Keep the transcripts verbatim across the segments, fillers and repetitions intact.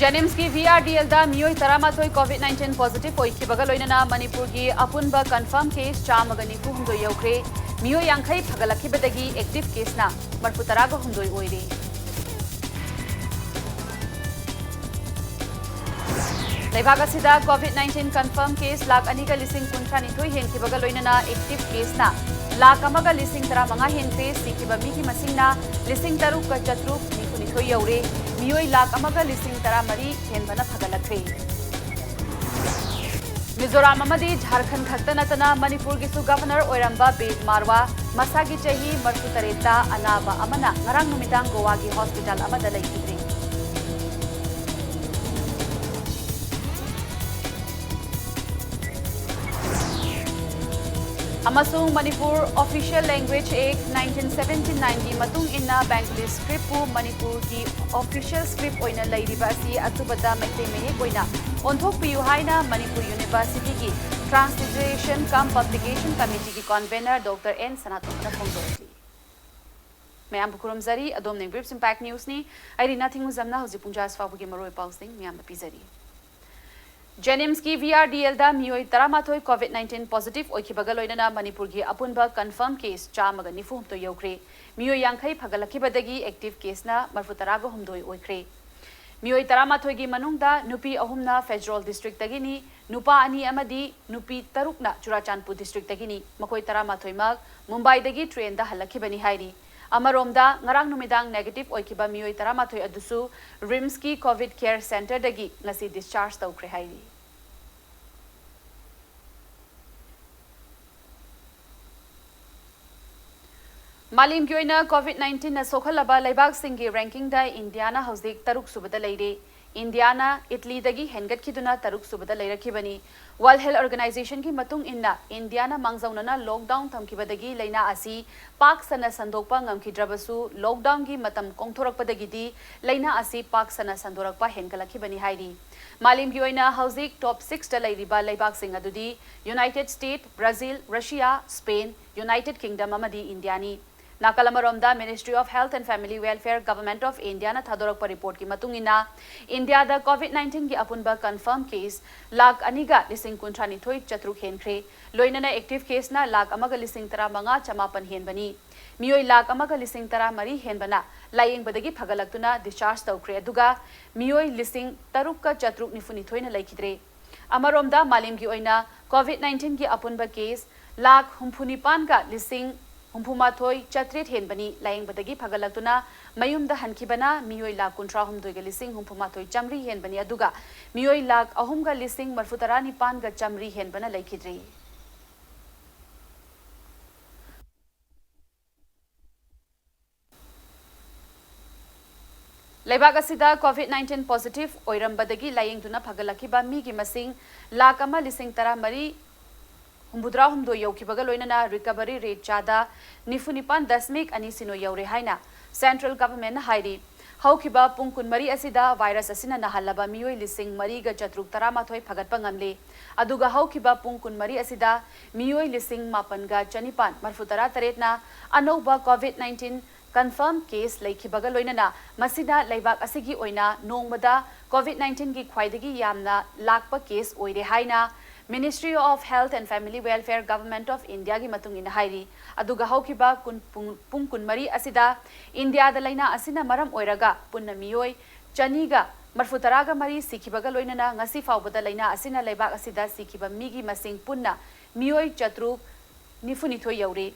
ꯖꯦꯅꯤꯝꯁꯀꯤ V R D ꯑꯦꯜꯗ ꯃꯤꯑꯣꯏ ꯇꯔꯥꯃꯥꯊꯣꯏ COVID nineteen positive ꯑꯣꯏꯈꯤꯕꯒ ꯂꯣꯏꯅꯅ ꯃꯅꯤꯄꯨꯔꯒꯤ ꯑꯄꯨꯟꯕ confirm case ꯆꯥꯝꯃꯒ ꯅꯤꯐꯨ ꯍꯨꯝꯗꯣꯏ ꯌꯧꯈ꯭ꯔꯦ꯫ ꯃꯤꯑꯣꯏ ꯌꯥꯡꯈꯩ ꯐꯒꯠꯂꯛꯈꯤꯕꯗꯒꯤ active caseꯅ ꯃꯔꯐꯨ ꯇꯔꯥꯒ ꯍꯨꯝꯗꯣꯏ ꯑꯣꯏꯔꯦ꯫ ꯂꯩꯕꯥꯛ ꯑꯁꯤꯗ COVID nineteen confirm case lakh ꯑꯅꯤꯒ ꯂꯤꯁꯤꯡ ꯀꯨꯟꯊ꯭ꯔꯥ ꯅꯤꯊꯣꯏ ꯍꯦꯟꯈꯤꯕꯒ ꯂꯣꯏꯅꯅ active caseꯅ ꯂꯥꯈ ꯑꯃꯒ ꯂꯤꯁꯤꯡ ꯇꯔꯥꯃꯉꯥ ꯍꯦꯟꯈ꯭ꯔꯦ꯫ ꯁꯤꯈꯤꯕ ꯃꯤꯒꯤ ꯃꯁꯤꯡꯅ ꯂꯤꯁꯤꯡ ꯇꯔꯨꯛꯀ ꯆꯥꯇ꯭ꯔꯨꯛ ꯅꯤꯐꯨ ꯅꯤꯊꯣꯏ ꯌꯧꯔꯦ꯫ ꯃꯤꯑꯣꯏ ꯂꯥꯈ ꯑꯃꯒ ꯂꯤꯁꯤꯡ ꯇꯔꯥꯃꯔꯤ ꯍꯦꯟꯕꯅ ꯐꯒꯠꯂꯛꯈ꯭ꯔꯦ꯫ ꯃꯤꯖꯣꯔꯥꯝ ꯑꯃꯗꯤ ꯖꯥꯔꯈꯟꯗ ꯈꯛꯇ ꯅꯠꯇꯅ ꯃꯅꯤꯄꯨꯔꯒꯤꯁꯨ ꯒꯚꯔꯅꯔ ꯑꯣꯏꯔꯝꯕ ꯕꯦꯗ ꯃꯥꯔꯋꯥ ꯃꯁꯥꯒꯤ ꯆꯍꯤ ꯃꯔꯐꯨ ꯇꯔꯦꯠꯇ ꯑꯅꯥꯕ ꯑꯃꯅ ꯉꯔꯥꯡ ꯅꯨꯃꯤꯗꯥꯡ ꯒꯣꯋꯥꯒꯤ ꯍꯣꯁꯄꯤꯇꯥꯜ ꯑꯃꯗ ꯂꯩꯈꯤꯗ꯭ꯔꯦ꯫ ꯑꯃꯁꯨꯡ Manipur Official Language Act nineteen seventy nineꯒꯤ ꯃꯇꯨꯡ ꯏꯟꯅ Bengali scriptꯄꯨ ꯃꯅꯤꯄꯨꯔꯒꯤ official script ꯑꯣꯏꯅ ꯂꯩꯔꯤꯕ ꯑꯁꯤ ꯑꯊꯨꯕꯗ ꯃꯩꯇꯩ ꯃꯌꯦꯛ ꯑꯣꯏꯅ ꯑꯣꯟꯊꯣꯛꯄꯤꯌꯨ ꯍꯥꯏꯅ ꯃꯅꯤꯄꯨꯔ ꯌꯨꯅꯤꯚꯔꯁꯤꯇꯤꯒꯤ Transliteration cum Publication Committeeꯒꯤ convener Doctor N ꯁꯅꯥꯇꯣꯝꯕꯅ ꯐꯣꯡꯗꯣꯔꯛꯂꯤ꯫ ꯃꯌꯥꯝꯕꯨ ꯈꯨꯔꯨꯝꯖꯔꯤ꯫ ꯑꯗꯣꯝꯅ Brief Impact Newsꯅꯤ꯫ ꯑꯩ ꯔꯤꯅꯥ ꯊꯤꯡꯉꯨꯖꯝꯅ ꯍꯧꯖꯤꯛ ꯄꯨꯡ ꯇꯔꯥ ꯐꯥꯎꯕꯒꯤ ꯃꯔꯨꯑꯣꯏꯕ ꯄꯥꯎꯁꯤꯡ ꯃꯌꯥꯝꯗ ꯄꯤꯖꯔꯤ꯫ ꯖꯦꯅꯤꯝꯁꯀꯤ ꯚꯤ ꯑꯥꯔ ꯗꯤ ꯑꯦꯜꯗ ꯃꯤꯑꯣꯏ ꯇꯔꯥꯃꯥꯊꯣꯏ COVID nineteen positive ꯑꯣꯏꯈꯤꯕꯒ ꯂꯣꯏꯅꯅ ꯃꯅꯤꯄꯨꯔꯒꯤ ꯑꯄꯨꯟꯕ confirm case ꯆꯥꯝꯃꯒ ꯅꯤꯐꯨ ꯍꯨꯝꯗꯣꯏ ꯌꯧꯈ꯭ꯔꯦ꯫ ꯃꯤꯑꯣꯏ ꯌꯥꯡꯈꯩ ꯐꯒꯠꯂꯛꯈꯤꯕꯗꯒꯤ active caseꯅ ꯃꯔꯐꯨ ꯇꯔꯥꯒ ꯍꯨꯝꯗꯣꯏ ꯑꯣꯏꯈ꯭ꯔꯦ꯫ ꯃꯤꯑꯣꯏ ꯇꯔꯥꯃꯥꯊꯣꯏꯒꯤ ꯃꯅꯨꯡꯗ ꯅꯨꯄꯤ ꯑꯍꯨꯝꯅ ꯐꯦꯖꯣꯜ ꯗꯤꯁꯇ꯭ꯔꯤꯛꯇꯒꯤꯅꯤ, ꯅꯨꯄꯥ ꯑꯅꯤ ꯑꯃꯗꯤ ꯅꯨꯄꯤ ꯇꯔꯨꯛꯅ ꯆꯨꯔꯥꯆꯥꯟꯄꯨꯔ ꯗꯤꯁꯇ꯭ꯔꯤꯛꯇꯒꯤꯅꯤ꯫ ꯃꯈꯣꯏ ꯇꯔꯥꯃꯥꯊꯣꯏꯃꯛ ꯃꯨꯝꯕꯥꯏꯗꯒꯤ ꯇ꯭ꯔꯦꯟꯗ ꯍꯜꯂꯛꯈꯤꯕꯅꯤ ꯍꯥꯏꯔꯤ꯫ ꯑꯃꯔꯣꯝꯗ, ꯉꯔꯥꯡ ꯅꯨꯃꯤꯗꯥꯡ negative ꯑꯣꯏꯈꯤꯕ ꯃꯤꯑꯣꯏ ꯇꯔꯥꯃꯥꯊꯣꯏ ꯑꯗꯨꯁꯨ ꯔꯤꯝꯁꯀꯤ COVID care centreꯗꯒꯤ ꯉꯁꯤ discharge ꯇꯧꯈ꯭ꯔꯦ ꯍꯥꯏꯔꯤ꯫ ꯃꯥꯂꯦꯝꯒꯤ ꯑꯣꯏꯅ COVID nineteenꯅ ꯁꯣꯛꯍꯜꯂꯕ ꯂꯩꯕꯥꯛꯁꯤꯡꯒꯤ rankingꯗ ꯏꯟꯗꯤꯌꯥꯅ ꯍꯧꯖꯤꯛ ꯇꯔꯨꯛ ꯁꯨꯕꯗ ꯂꯩꯔꯦ꯫ ꯏꯟꯗꯤꯌꯥꯅ ꯏꯠꯂꯤꯗꯒꯤ ꯍꯦꯟꯒꯠꯈꯤꯗꯨꯅ ꯇꯔꯨꯛ ꯁꯨꯕꯗ ꯂꯩꯔꯛꯈꯤꯕꯅꯤ꯫ World Health Organizationꯒꯤ ꯃꯇꯨꯡ ꯏꯟꯅ, ꯏꯟꯗꯤꯌꯥꯅ ꯃꯥꯡꯖꯧꯅꯅ lockdown ꯊꯝꯈꯤꯕꯗꯒꯤ ꯂꯩꯅꯥ ꯑꯁꯤ ꯄꯥꯛ ꯁꯟꯅ ꯁꯟꯗꯣꯛꯄ ꯉꯝꯈꯤꯗ꯭ꯔꯕꯁꯨ, lockdownꯒꯤ ꯃꯇꯝ ꯀꯣꯝꯊꯣꯔꯛꯄꯗꯒꯤꯗꯤ ꯂꯩꯅꯥ ꯑꯁꯤ ꯄꯥꯛ ꯁꯟꯅ ꯁꯟꯗꯣꯔꯛꯄ ꯍꯦꯟꯒꯠꯂꯛꯈꯤꯕꯅꯤ ꯍꯥꯏꯔꯤ꯫ ꯃꯥꯂꯦꯝꯒꯤ ꯑꯣꯏꯅ ꯍꯧꯖꯤꯛ top sixꯇ ꯂꯩꯔꯤꯕ ꯂꯩꯕꯥꯛꯁꯤꯡ ꯑꯗꯨꯗꯤ United States, Brazil, Russia, Spain, United Kingdom ꯑꯃꯗꯤ ꯏꯟꯗꯤꯌꯥꯅꯤ꯫ ꯅꯥꯀꯜ ꯑꯃꯔꯣꯝꯗ, Ministry of Health and Family Welfare, Government of Indiaꯅ ꯊꯥꯗꯣꯔꯛꯄ reportꯀꯤ ꯃꯇꯨꯡ ꯏꯟꯅ, ꯏꯟꯗꯤꯌꯥꯗ COVID nineteenꯒꯤ ꯑꯄꯨꯟꯕ confirm case ꯂꯥꯈ ꯑꯅꯤꯒ ꯂꯤꯁꯤꯡ ꯀꯨꯟꯊ꯭ꯔꯥ ꯅꯤꯊꯣꯏ ꯆꯥꯇ꯭ꯔꯨꯛ ꯍꯦꯟꯈ꯭ꯔꯦ꯫ ꯂꯣꯏꯅꯅ active caseꯅ ꯂꯥꯈ ꯑꯃꯒ ꯂꯤꯁꯤꯡ ꯇꯔꯥ ꯃꯉꯥ ꯆꯃꯥꯄꯟ ꯍꯦꯟꯕꯅꯤ꯫ ꯃꯤꯑꯣꯏ ꯂꯥꯈ ꯑꯃꯒ ꯂꯤꯁꯤꯡ ꯇꯔꯥ ꯃꯔꯤ ꯍꯦꯟꯕꯅ ꯂꯥꯌꯦꯡꯕꯗꯒꯤ ꯐꯒꯠꯂꯛꯇꯨꯅ discharge ꯇꯧꯈ꯭ꯔꯦ, ꯑꯗꯨꯒ ꯃꯤꯑꯣꯏ ꯂꯤꯁꯤꯡ ꯇꯔꯨꯛꯀ ꯆꯥꯇ꯭ꯔꯨꯛ ꯅꯤꯐꯨ ꯅꯤꯊꯣꯏꯅ ꯂꯩꯈꯤꯗ꯭ꯔꯦ꯫ ꯑꯃꯔꯣꯝꯗ, ꯃꯥꯂꯦꯝꯒꯤ ꯑꯣꯏꯅ COVID nineteenꯒꯤ ꯑꯄꯨꯟꯕ case ꯂꯥꯈ ꯍꯨꯝꯐꯨ ꯅꯤꯄꯥꯟꯒ ꯂꯤꯁꯤꯡ ꯍꯨꯝꯐꯨ ꯃꯥꯊꯣꯏ ꯆꯥꯇ꯭ꯔꯦꯠ ꯍꯦꯟꯕꯅꯤ꯫ ꯂꯥꯌꯦꯡꯕꯗꯒꯤ ꯐꯒꯠꯂꯛꯇꯨꯅ ꯃꯌꯨꯝꯗ ꯍꯟꯈꯤꯕꯅ ꯃꯤꯑꯣꯏ ꯂꯥꯈ ꯀꯨꯟꯊ꯭ꯔꯥ ꯍꯨꯝꯗꯣꯏꯒ ꯂꯤꯁꯤꯡ ꯍꯨꯝꯐꯨ ꯃꯥꯊꯣꯏ ꯆꯥꯃꯔꯤ ꯍꯦꯟꯕꯅꯤ, ꯑꯗꯨꯒ ꯃꯤꯑꯣꯏ ꯂꯥꯈ ꯑꯍꯨꯝꯒ ꯂꯤꯁꯤꯡ ꯃꯔꯤꯐꯨ ꯇꯔꯥ ꯅꯤꯄꯥꯟꯒ ꯆꯥꯃꯔꯤ ꯍꯦꯟꯕꯅ ꯂꯩꯈꯤꯗ꯭ꯔꯤ꯫ ꯂꯩꯕꯥꯛ ꯑꯁꯤꯗ COVID nineteen positive ꯑꯣꯏꯔꯝꯕꯗꯒꯤ ꯂꯥꯌꯦꯡꯗꯨꯅ ꯐꯒꯠꯂꯛꯈꯤꯕ ꯃꯤꯒꯤ ꯃꯁꯤꯡ ꯂꯥꯈ ꯑꯃ ꯂꯤꯁꯤꯡ ꯇꯔꯥ ꯃꯔꯤ ꯍꯨꯝꯐꯨꯇꯔꯥ ꯍꯨꯝꯗꯣꯏ ꯌꯧꯈꯤꯕꯒ ꯂꯣꯏꯅꯅ recovery rate ꯆꯥꯗ ꯅꯤꯐꯨ ꯅꯤꯄꯥꯟ ꯗꯁꯃꯤꯛ ꯑꯅꯤ ꯁꯤꯅꯣ ꯌꯧꯔꯦ ꯍꯥꯏꯅ central governmentꯅ ꯍꯥꯏꯔꯤ꯫ ꯍꯧꯈꯤꯕ ꯄꯨꯡ ꯀꯨꯟꯃꯔꯤ ꯑꯁꯤꯗ virus ꯑꯁꯤꯅ ꯅꯥꯍꯜꯂꯕ ꯃꯤꯑꯣꯏ ꯂꯤꯁꯤꯡ ꯃꯔꯤꯒ ꯆꯥꯇ꯭ꯔꯨꯛ ꯇꯔꯥꯃꯥꯊꯣꯏ ꯐꯒꯠꯄ ꯉꯝꯂꯦ꯫ ꯑꯗꯨꯒ ꯍꯧꯈꯤꯕ ꯄꯨꯡ ꯀꯨꯟꯃꯔꯤ ꯑꯁꯤꯗ ꯃꯤꯑꯣꯏ ꯂꯤꯁꯤꯡ ꯃꯥꯄꯟꯒ ꯆꯅꯤꯄꯥꯟ ꯃꯔꯤꯐꯨ ꯇꯔꯥ ꯇꯔꯦꯠꯅ ꯑꯅꯧꯕ COVID nineteen confirm case ꯂꯩꯈꯤꯕꯒ ꯂꯣꯏꯅꯅ ꯃꯁꯤꯅ ꯂꯩꯕꯥꯛ ꯑꯁꯤꯒꯤ ꯑꯣꯏꯅ ꯅꯣꯡꯃꯗ COVID nineteenꯒꯤ ꯈ꯭ꯋꯥꯏꯗꯒꯤ ꯌꯥꯝꯅ ꯂꯥꯛꯄ case ꯑꯣꯏꯔꯦ ꯍꯥꯏꯅ Ministry of Health and Family Welfare, Government of Indiaꯒꯤ ꯃꯇꯨꯡ ꯏꯟꯅ ꯍꯥꯏꯔꯤ꯫ ꯑꯗꯨꯒ ꯍꯧꯈꯤꯕ ꯀꯨꯟ, ꯄꯨꯡ, ꯄꯨꯡ ꯀꯨꯟꯃꯔꯤ ꯑꯁꯤꯗ ꯏꯟꯗꯤꯌꯥꯗ ꯂꯥꯏꯅꯥ ꯑꯁꯤꯅ ꯃꯔꯝ ꯑꯣꯏꯔꯒ ꯄꯨꯟꯅ ꯃꯤꯑꯣꯏ ꯆꯅꯤꯒ ꯃꯔꯤꯐꯨ ꯇꯔꯥꯒ ꯃꯔꯤ ꯁꯤꯈꯤꯕꯒ ꯂꯣꯏꯅꯅ ꯉꯁꯤ ꯐꯥꯎꯕꯗ ꯂꯥꯏꯅꯥ ꯑꯁꯤꯅ ꯂꯩꯕꯥꯛ ꯑꯁꯤꯗ ꯁꯤꯈꯤꯕ ꯃꯤꯒꯤ ꯃꯁꯤꯡ ꯄꯨꯟꯅ ꯃꯤꯑꯣꯏ ꯆꯥꯇ꯭ꯔꯨꯛ ꯅꯤꯐꯨ ꯅꯤꯊꯣꯏ ꯌꯧꯔꯦ꯫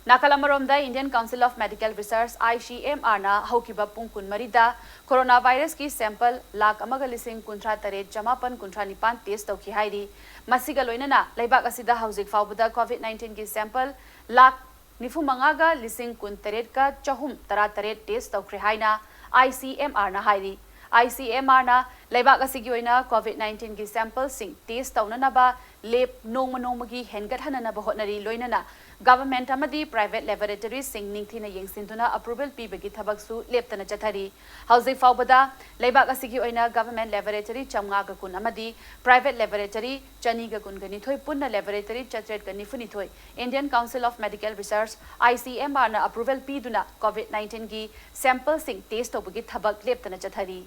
ꯅꯥꯀꯜ ꯑꯃꯔꯣꯝꯗ, Indian Council of Medical Research, ICMRꯅ ꯍꯧꯈꯤꯕ ꯄꯨꯡ ꯀꯨꯟꯃꯔꯤꯗ coronavirusꯀꯤ sample ꯂꯥꯈ ꯑꯃꯒ ꯂꯤꯁꯤꯡ ꯀꯨꯟꯊ꯭ꯔꯥ ꯇꯔꯦꯠ ꯆꯃꯥꯄꯟ ꯀꯨꯟꯊ꯭ꯔꯥ ꯅꯤꯄꯥꯟ test ꯇꯧꯈꯤ ꯍꯥꯏꯔꯤ꯫ ꯃꯁꯤꯒ ꯂꯣꯏꯅꯅ ꯂꯩꯕꯥꯛ ꯑꯁꯤꯗ ꯍꯧꯖꯤꯛ ꯐꯥꯎꯕꯗ COVID nineteenꯒꯤ sample ꯂꯥꯈ ꯅꯤꯐꯨ ꯃꯉꯥꯒ ꯂꯤꯁꯤꯡ ꯀꯨꯟ ꯇꯔꯦꯠꯀ ꯆꯍꯨꯝ ꯇꯔꯥ ꯇꯔꯦꯠ test ꯇꯧꯈ꯭ꯔꯦ ꯍꯥꯏꯅ ICMRꯅ ꯍꯥꯏꯔꯤ꯫ ICMRꯅ ꯂꯩꯕꯥꯛ ꯑꯁꯤꯒꯤ ꯑꯣꯏꯅ COVID nineteenꯒꯤ sampleꯁꯤꯡ test ꯇꯧꯅꯅꯕ lab ꯅꯣꯡꯃ ꯅꯣꯡꯃꯒꯤ ꯍꯦꯟꯒꯠꯍꯟꯅꯅꯕ ꯍꯣꯠꯅꯔꯤ, ꯂꯣꯏꯅꯅ Government ꯑꯃꯗꯤ private laboratoryꯁꯤꯡ ꯅꯤꯡꯊꯤꯅ ꯌꯦꯡꯁꯤꯟꯗꯨꯅ approval ꯄꯤꯕꯒꯤ ꯊꯕꯛꯁꯨ ꯂꯦꯞꯇꯅ ꯆꯠꯊꯔꯤ꯫ ꯍꯧꯖꯤꯛ ꯐꯥꯎꯕꯗ ꯂꯩꯕꯥꯛ ꯑꯁꯤꯒꯤ ꯑꯣꯏꯅ government laboratory ꯆꯥꯝꯃꯉꯥꯒ ꯀꯨꯟ ꯑꯃꯗꯤ private laboratory ꯆꯅꯤꯒ ꯀꯨꯟꯒ ꯅꯤꯊꯣꯏ, ꯄꯨꯟꯅ laboratory ꯆꯥꯇ꯭ꯔꯦꯠꯀ ꯅꯤꯐꯨꯅꯤꯊꯣꯏ Indian Council of Medical Research, ICMRꯅ approval ꯄꯤꯗꯨꯅ COVID nineteenꯒꯤ sampleꯁꯤꯡ test ꯇꯧꯕꯒꯤ ꯊꯕꯛ ꯂꯦꯞꯇꯅ ꯆꯠꯊꯔꯤ꯫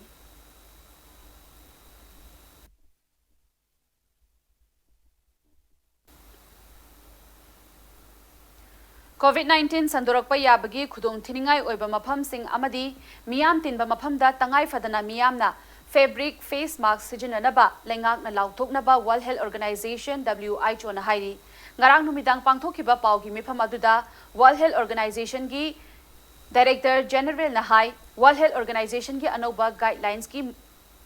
COVID nineteen ꯁꯟꯗꯣꯔꯛꯄ ꯌꯥꯕꯒꯤ ꯈꯨꯗꯣꯡꯊꯤꯅꯤꯡꯉꯥꯏ ꯑꯣꯏꯕ ꯃꯐꯝꯁꯤꯡ ꯑꯃꯗꯤ ꯃꯤꯌꯥꯝ ꯇꯤꯟꯕ ꯃꯐꯝꯗ ꯇꯉꯥꯏ ꯐꯗꯅ ꯃꯤꯌꯥꯝꯅ fabric face mask ꯁꯤꯖꯤꯟꯅꯅꯕ ꯂꯩꯉꯥꯛꯅ ꯂꯥꯎꯊꯣꯛꯅꯕ World Health Organization, WHOꯅ ꯍꯥꯏꯔꯤ꯫ ꯉꯔꯥꯡ ꯅꯨꯃꯤꯗꯥꯡ ꯄꯥꯡꯊꯣꯛꯈꯤꯕ ꯄꯥꯎꯒꯤ ꯃꯤꯐꯝ ꯑꯗꯨꯗ World Health Organizationꯒꯤ Director Generalꯅ ꯍꯥꯏ, World Health Organizationꯒꯤ ꯑꯅꯧꯕ guidelinesꯀꯤ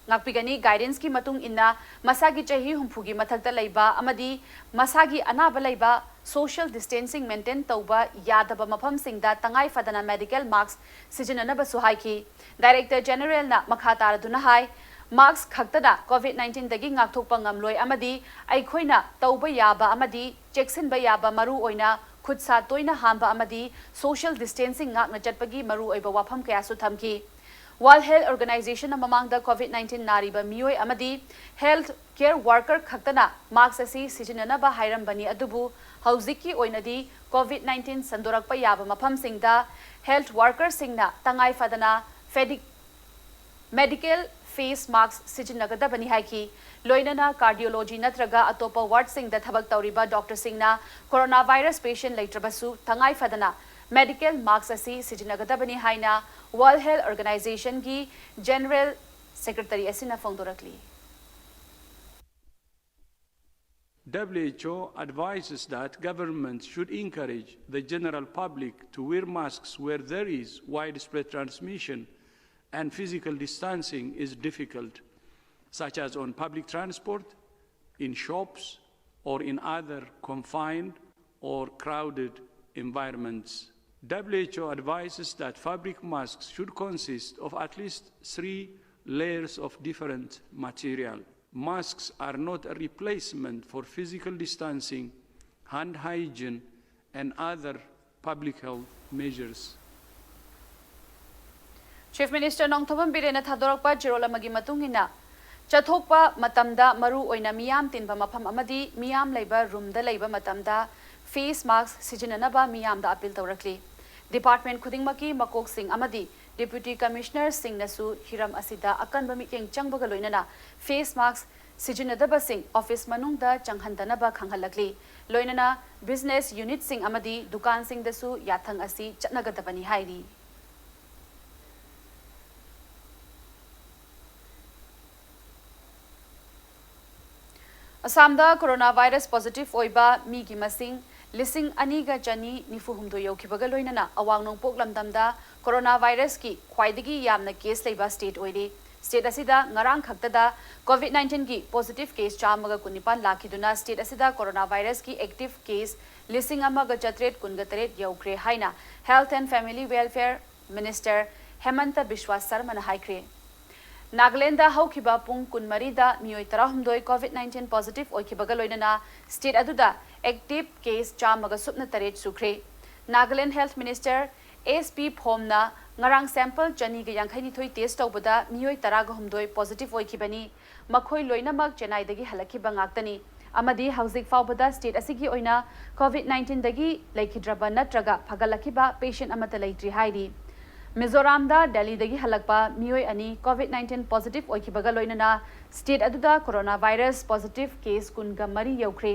ꯉꯥꯛꯄꯤꯒꯅꯤ꯫ Guidanceꯀꯤ ꯃꯇꯨꯡ ꯏꯟꯅ, ꯃꯁꯥꯒꯤ ꯆꯍꯤ ꯍꯨꯝꯐꯨꯒꯤ ꯃꯊꯛꯇ ꯂꯩꯕ ꯑꯃꯗꯤ ꯃꯁꯥꯒꯤ ꯑꯅꯥꯕ ꯂꯩꯕ, social distancing maintain ꯇꯧꯕ ꯌꯥꯗꯕ ꯃꯐꯝꯁꯤꯡꯗ ꯇꯉꯥꯏ ꯐꯗꯅ medical mask ꯁꯤꯖꯤꯟꯅꯅꯕꯁꯨ ꯍꯥꯏꯈꯤ꯫ Director Generalꯅ ꯃꯈꯥ ꯇꯥꯔꯗꯨꯅ ꯍꯥꯏ, mask ꯈꯛꯇꯅ COVID nineteenꯗꯒꯤ ꯉꯥꯛꯊꯣꯛꯄ ꯉꯝꯂꯣꯏ ꯑꯃꯗꯤ ꯑꯩꯈꯣꯏꯅ ꯇꯧꯕ ꯌꯥꯕ ꯑꯃꯗꯤ ꯆꯦꯛꯁꯤꯟꯕ ꯌꯥꯕ, ꯃꯔꯨ ꯑꯣꯏꯅ ꯈꯨꯠ ꯁꯥ ꯇꯣꯏꯅ ꯍꯥꯝꯕ ꯑꯃꯗꯤ social distancing ꯉꯥꯛꯅ ꯆꯠꯄꯒꯤ ꯃꯔꯨꯑꯣꯏꯕ ꯋꯥꯐꯝ ꯀꯌꯥꯁꯨ ꯊꯝꯈꯤ꯫ World Health Organizationꯅ ꯃꯃꯥꯡꯗ COVID nineteen ꯅꯥꯔꯤꯕ ꯃꯤꯑꯣꯏ ꯑꯃꯗꯤ health care worker ꯈꯛꯇꯅ mask ꯑꯁꯤ ꯁꯤꯖꯤꯟꯅꯅꯕ ꯍꯥꯏꯔꯝꯕꯅꯤ, ꯑꯗꯨꯕꯨ ꯍꯧꯖꯤꯛꯀꯤ ꯑꯣꯏꯅꯗꯤ COVID nineteen ꯁꯟꯗꯣꯔꯛꯄ ꯌꯥꯕ ꯃꯐꯝꯁꯤꯡꯗ health workerꯁꯤꯡꯅ ꯇꯉꯥꯏ ꯐꯗꯅ fedi-, medical face mask ꯁꯤꯖꯤꯟꯅꯒꯗꯕꯅꯤ ꯍꯥꯏꯈꯤ꯫ ꯂꯣꯏꯅꯅ cardiology ꯅꯠꯇ꯭ꯔꯒ ꯑꯇꯣꯞꯄ wardꯁꯤꯡꯗ ꯊꯕꯛ ꯇꯧꯔꯤꯕ doctorꯁꯤꯡꯅ coronavirus patient ꯂꯩꯇ꯭ꯔꯕꯁꯨ ꯇꯉꯥꯏ ꯐꯗꯅ medical mask ꯑꯁꯤ ꯁꯤꯖꯤꯟꯅꯒꯗꯕꯅꯤ ꯍꯥꯏꯅ World Health Organizationꯒꯤ General Secretary ꯑꯁꯤꯅ ꯐꯣꯡꯗꯣꯔꯛꯂꯤ꯫ W H O advises that governments should encourage the general public to wear masks where there is widespread transmission and physical distancing is difficult, such as on public transport, in shops, or in other confined or crowded environments. W H O advises that fabric masks should consist of at least three layers of different material. Masks are not a replacement for physical distancing, hand hygiene, and other public health measures. Chief Minister Nongthombam ꯕꯤꯔꯦꯟꯅ ꯊꯥꯗꯣꯔꯛꯄ ꯆꯦꯔꯣꯜ ꯑꯃꯒꯤ ꯃꯇꯨꯡ ꯏꯟꯅ, ꯆꯠꯊꯣꯛꯄ ꯃꯇꯝꯗ ꯃꯔꯨ ꯑꯣꯏꯅ ꯃꯤꯌꯥꯝ ꯇꯤꯟꯕ ꯃꯐꯝ ꯑꯃꯗꯤ ꯃꯤꯌꯥꯝ ꯂꯩꯕ ꯔꯨꯝꯗ ꯂꯩꯕ ꯃꯇꯝꯗ face mask ꯁꯤꯖꯤꯟꯅꯅꯕ ꯃꯤꯌꯥꯝꯗ ꯑꯄꯤꯜ ꯇꯧꯔꯛꯂꯤ꯫ ꯗꯤꯄꯥꯔꯠꯃꯦꯟ ꯈꯨꯗꯤꯡꯃꯛꯀꯤ ꯃꯀꯣꯛꯁꯤꯡ ꯑꯃꯗꯤ ꯗꯤꯄ꯭ꯌꯨꯇꯤ ꯀꯃꯤꯁꯅꯔꯁꯤꯡꯅꯁꯨ ꯍꯤꯔꯝ ꯑꯁꯤꯗ ꯑꯀꯟꯕ ꯃꯤꯠꯌꯦꯡ ꯆꯪꯕꯒ ꯂꯣꯏꯅꯅ face mask ꯁꯤꯖꯤꯟꯅꯗꯕꯁꯤꯡ ꯑꯣꯐꯤꯁ ꯃꯅꯨꯡꯗ ꯆꯪꯍꯟꯗꯅꯕ ꯈꯪꯍꯜꯂꯛꯂꯤ꯫ ꯂꯣꯏꯅꯅ ꯕꯤꯖꯤꯅꯦꯁ ꯌꯨꯅꯤꯠꯁꯤꯡ ꯑꯃꯗꯤ ꯗꯨꯀꯥꯟꯁꯤꯡꯗꯁꯨ ꯌꯥꯊꯪ ꯑꯁꯤ ꯆꯠꯅꯒꯗꯕꯅꯤ ꯍꯥꯏꯔꯤ꯫ ꯑꯁꯥꯝꯗ ꯀꯣꯔꯣꯅꯥ ꯚꯥꯏꯔꯁ ꯄꯣꯖꯤꯇꯤꯚ ꯑꯣꯏꯕ ꯃꯤꯒꯤ ꯃꯁꯤꯡ ꯂꯤꯁꯤꯡ ꯑꯅꯤꯒ ꯆꯅꯤ ꯅꯤꯐꯨ ꯍꯨꯝꯗꯣꯏ ꯌꯧꯈꯤꯕꯒ ꯂꯣꯏꯅꯅ ꯑꯋꯥꯡ ꯅꯣꯡꯄꯣꯛ ꯂꯝꯗꯝꯗ ꯀꯣꯔꯣꯅꯥ ꯚꯥꯏꯔꯁꯀꯤ ꯈ꯭ꯋꯥꯏꯗꯒꯤ ꯌꯥꯝꯅ ꯀꯦꯁ ꯂꯩꯕ ꯁ꯭ꯇꯦꯠ ꯑꯣꯏꯔꯤ꯫ ꯁ꯭ꯇꯦꯠ ꯑꯁꯤꯗ ꯉꯔꯥꯡ ꯈꯛꯇꯗ ꯀꯣꯚꯤꯗ ꯅꯥꯏꯟꯇꯤꯟꯒꯤ ꯄꯣꯖꯤꯇꯤꯚ ꯀꯦꯁ ꯆꯥꯝꯃꯒ ꯀꯨꯟꯅꯤꯄꯥꯟ ꯂꯥꯛꯈꯤꯗꯨꯅ ꯁ꯭ꯇꯦꯠ ꯑꯁꯤꯗ ꯀꯣꯔꯣꯅꯥ ꯚꯥꯏꯔꯁꯀꯤ ꯑꯦꯛꯇꯤꯚ ꯀꯦꯁ ꯂꯤꯁꯤꯡ ꯑꯃꯒ ꯆꯥꯇ꯭ꯔꯦꯠ ꯀꯨꯟꯒ ꯇꯔꯦꯠ ꯌꯧꯈ꯭ꯔꯦ ꯍꯥꯏꯅ Health and Family Welfare Minister ꯍꯦꯃꯟꯇ ꯕꯤꯁ꯭ꯋꯥ ꯁꯔꯃꯅ ꯍꯥꯏꯈ꯭ꯔꯦ꯫ ꯅꯥꯒꯥꯂꯦꯟꯗ ꯍꯧꯈꯤꯕ ꯄꯨꯡ ꯀꯨꯟꯃꯔꯤꯗ ꯃꯤꯑꯣꯏ ꯇꯔꯥꯍꯨꯝꯗꯣꯏ ꯀꯣꯚꯤꯗ ꯅꯥꯏꯟꯇꯤꯟ ꯄꯣꯖꯤꯇꯤꯚ ꯑꯣꯏꯈꯤꯕꯒ ꯂꯣꯏꯅꯅ ꯁ꯭ꯇꯦꯠ ꯑꯗꯨꯗ ꯑꯦꯛꯇꯤꯚ ꯀꯦꯁ ꯆꯥꯝꯃꯒ ꯁꯨꯞꯅ ꯇꯔꯦꯠ ꯁꯨꯈ꯭ꯔꯦ꯫ Nagaland health minister S P ꯐꯣꯝꯅ ꯉꯔꯥꯡ ꯁꯦꯝꯄꯜ ꯆꯅꯤꯒ ꯌꯥꯡꯈꯩꯅꯤꯊꯣꯏ ꯇꯦꯁ ꯇꯧꯕꯗ ꯃꯤꯑꯣꯏ ꯇꯔꯥꯒ ꯍꯨꯝꯗꯣꯏ ꯄꯣꯖꯤꯇꯤꯚ ꯑꯣꯏꯈꯤꯕꯅꯤ꯫ ꯃꯈꯣꯏ ꯂꯣꯏꯅꯃꯛ ꯆꯦꯟꯅꯥꯏꯗꯒꯤ ꯍꯜꯂꯛꯈꯤꯕ ꯉꯥꯛꯇꯅꯤ ꯑꯃꯗꯤ ꯍꯧꯖꯤꯛ ꯐꯥꯎꯕꯗ ꯁ꯭ꯇꯦꯠ ꯑꯁꯤꯒꯤ ꯑꯣꯏꯅ ꯀꯣꯚꯤꯗ ꯅꯥꯏꯟꯇꯤꯟꯗꯒꯤ ꯂꯩꯈꯤꯗ꯭ꯔꯕ ꯅꯠꯇ꯭ꯔꯒ ꯐꯒꯠꯂꯛꯈꯤꯕ ꯄꯦꯁꯦꯟ ꯑꯃꯠꯇ ꯂꯩꯇ꯭ꯔꯤ ꯍꯥꯏꯔꯤ꯫ ꯃꯤꯖꯣꯔꯥꯝꯗ ꯗꯦꯜꯂꯤꯗꯒꯤ ꯍꯜꯂꯛꯄ ꯃꯤꯑꯣꯏ ꯑꯅꯤ ꯀꯣꯚꯤꯗ ꯅꯥꯏꯟꯇꯤꯟ ꯄꯣꯖꯤꯇꯤꯚ ꯑꯣꯏꯈꯤꯕꯒ ꯂꯣꯏꯅꯅ ꯁ꯭ꯇꯦꯠ ꯑꯗꯨꯗ ꯀꯣꯔꯣꯅꯥ ꯚꯥꯏꯔꯁ ꯄꯣꯖꯤꯇꯤꯚ ꯀꯦꯁ ꯀꯨꯟꯒ ꯃꯔꯤ ꯌꯧꯈ꯭ꯔꯦ꯫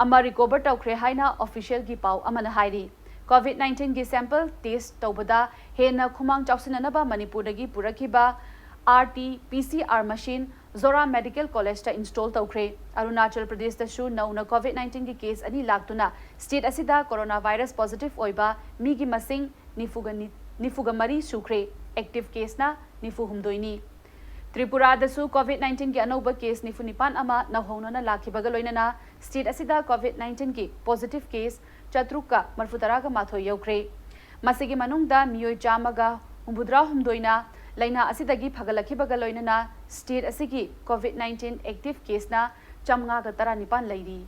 ꯑꯃ ꯔꯤꯀꯣꯚꯔ ꯇꯧꯈ꯭ꯔꯦ ꯍꯥꯏꯅ ꯑꯣꯐꯤꯁꯤꯌꯦꯜꯒꯤ ꯄꯥꯎ ꯑꯃꯅ ꯍꯥꯏꯔꯤ꯫ ꯀꯣꯚꯤꯗ ꯅꯥꯏꯟꯇꯤꯟꯒꯤ ꯁꯦꯝꯄꯜ ꯇꯦꯁ ꯇꯧꯕꯗ ꯍꯦꯟꯅ ꯈꯨꯃꯥꯡ ꯆꯥꯎꯁꯤꯟꯅꯅꯕ ꯃꯅꯤꯄꯨꯔꯗꯒꯤ ꯄꯨꯔꯛꯈꯤꯕ R T P C R machine ꯖꯣꯔꯥ ꯃꯦꯗꯤꯀꯦꯜ ꯀꯣꯂꯦꯖꯇ ꯏꯟꯁꯇꯣꯜ ꯇꯧꯈ꯭ꯔꯦ꯫ ꯑꯔꯨꯅꯥꯆꯜ ꯄ꯭ꯔꯗꯦꯁꯇꯁꯨ ꯅꯧꯅ ꯀꯣꯚꯤꯗ ꯅꯥꯏꯟꯇꯤꯟꯒꯤ ꯀꯦꯁ ꯑꯅꯤ ꯂꯥꯛꯇꯨꯅ ꯁ꯭ꯇꯦꯠ ꯑꯁꯤꯗ ꯀꯣꯔꯣꯅꯥ ꯚꯥꯏꯔꯁ ꯄꯣꯖꯤꯇꯤꯚ ꯑꯣꯏꯕ ꯃꯤꯒꯤ ꯃꯁꯤꯡ ꯅꯤꯐꯨꯒ ꯅꯤ-, ꯅꯤꯐꯨꯒ ꯃꯔꯤ ꯁꯨꯈ꯭ꯔꯦ꯫ ꯑꯦꯛꯇꯤꯚ ꯀꯦꯁꯅ ꯅꯤꯐꯨ ꯍꯨꯝꯗꯣꯏꯅꯤ꯫ ꯇ꯭ꯔꯤꯄꯨꯔꯥꯗꯁꯨ ꯀꯣꯚꯤꯗ ꯅꯥꯏꯟꯇꯤꯟꯒꯤ ꯑꯅꯧꯕ ꯀꯦꯁ ꯅꯤꯐꯨ ꯅꯤꯄꯥꯟ ꯑꯃ ꯅꯧꯍꯧꯅꯅ ꯂꯥꯛꯈꯤꯕꯒ ꯂꯣꯏꯅꯅ ꯁ꯭ꯇꯦꯠ ꯑꯁꯤꯗ ꯀꯣꯚꯤꯗ ꯅꯥꯏꯟꯇꯤꯟꯒꯤ ꯄꯣꯖꯤꯇꯤꯚ ꯀꯦꯁ ꯆꯥꯇ꯭ꯔꯨꯛꯀ ꯃꯔꯤꯐꯨ ꯇꯔꯥꯒ ꯃꯥꯊꯣꯏ ꯌꯧꯈ꯭ꯔꯦ꯫ ꯃꯁꯤꯒꯤ ꯃꯅꯨꯡꯗ ꯃꯤꯑꯣꯏ ꯆꯥꯝꯃꯒ ꯍꯨꯝꯐꯨꯇꯔꯥ ꯍꯨꯝꯗꯣꯏꯅ ꯂꯥꯏꯅꯥ ꯑꯁꯤꯗꯒꯤ ꯐꯒꯠꯂꯛꯈꯤꯕꯒ ꯂꯣꯏꯅꯅ ꯁ꯭ꯇꯦꯠ ꯑꯁꯤꯒꯤ ꯀꯣꯚꯤꯗ ꯅꯥꯏꯟꯇꯤꯟ ꯑꯦꯛꯇꯤꯚ ꯀꯦꯁꯅ ꯆꯥꯝꯃꯉꯥꯒ ꯇꯔꯥꯅꯤꯄꯥꯟ ꯂꯩꯔꯤ꯫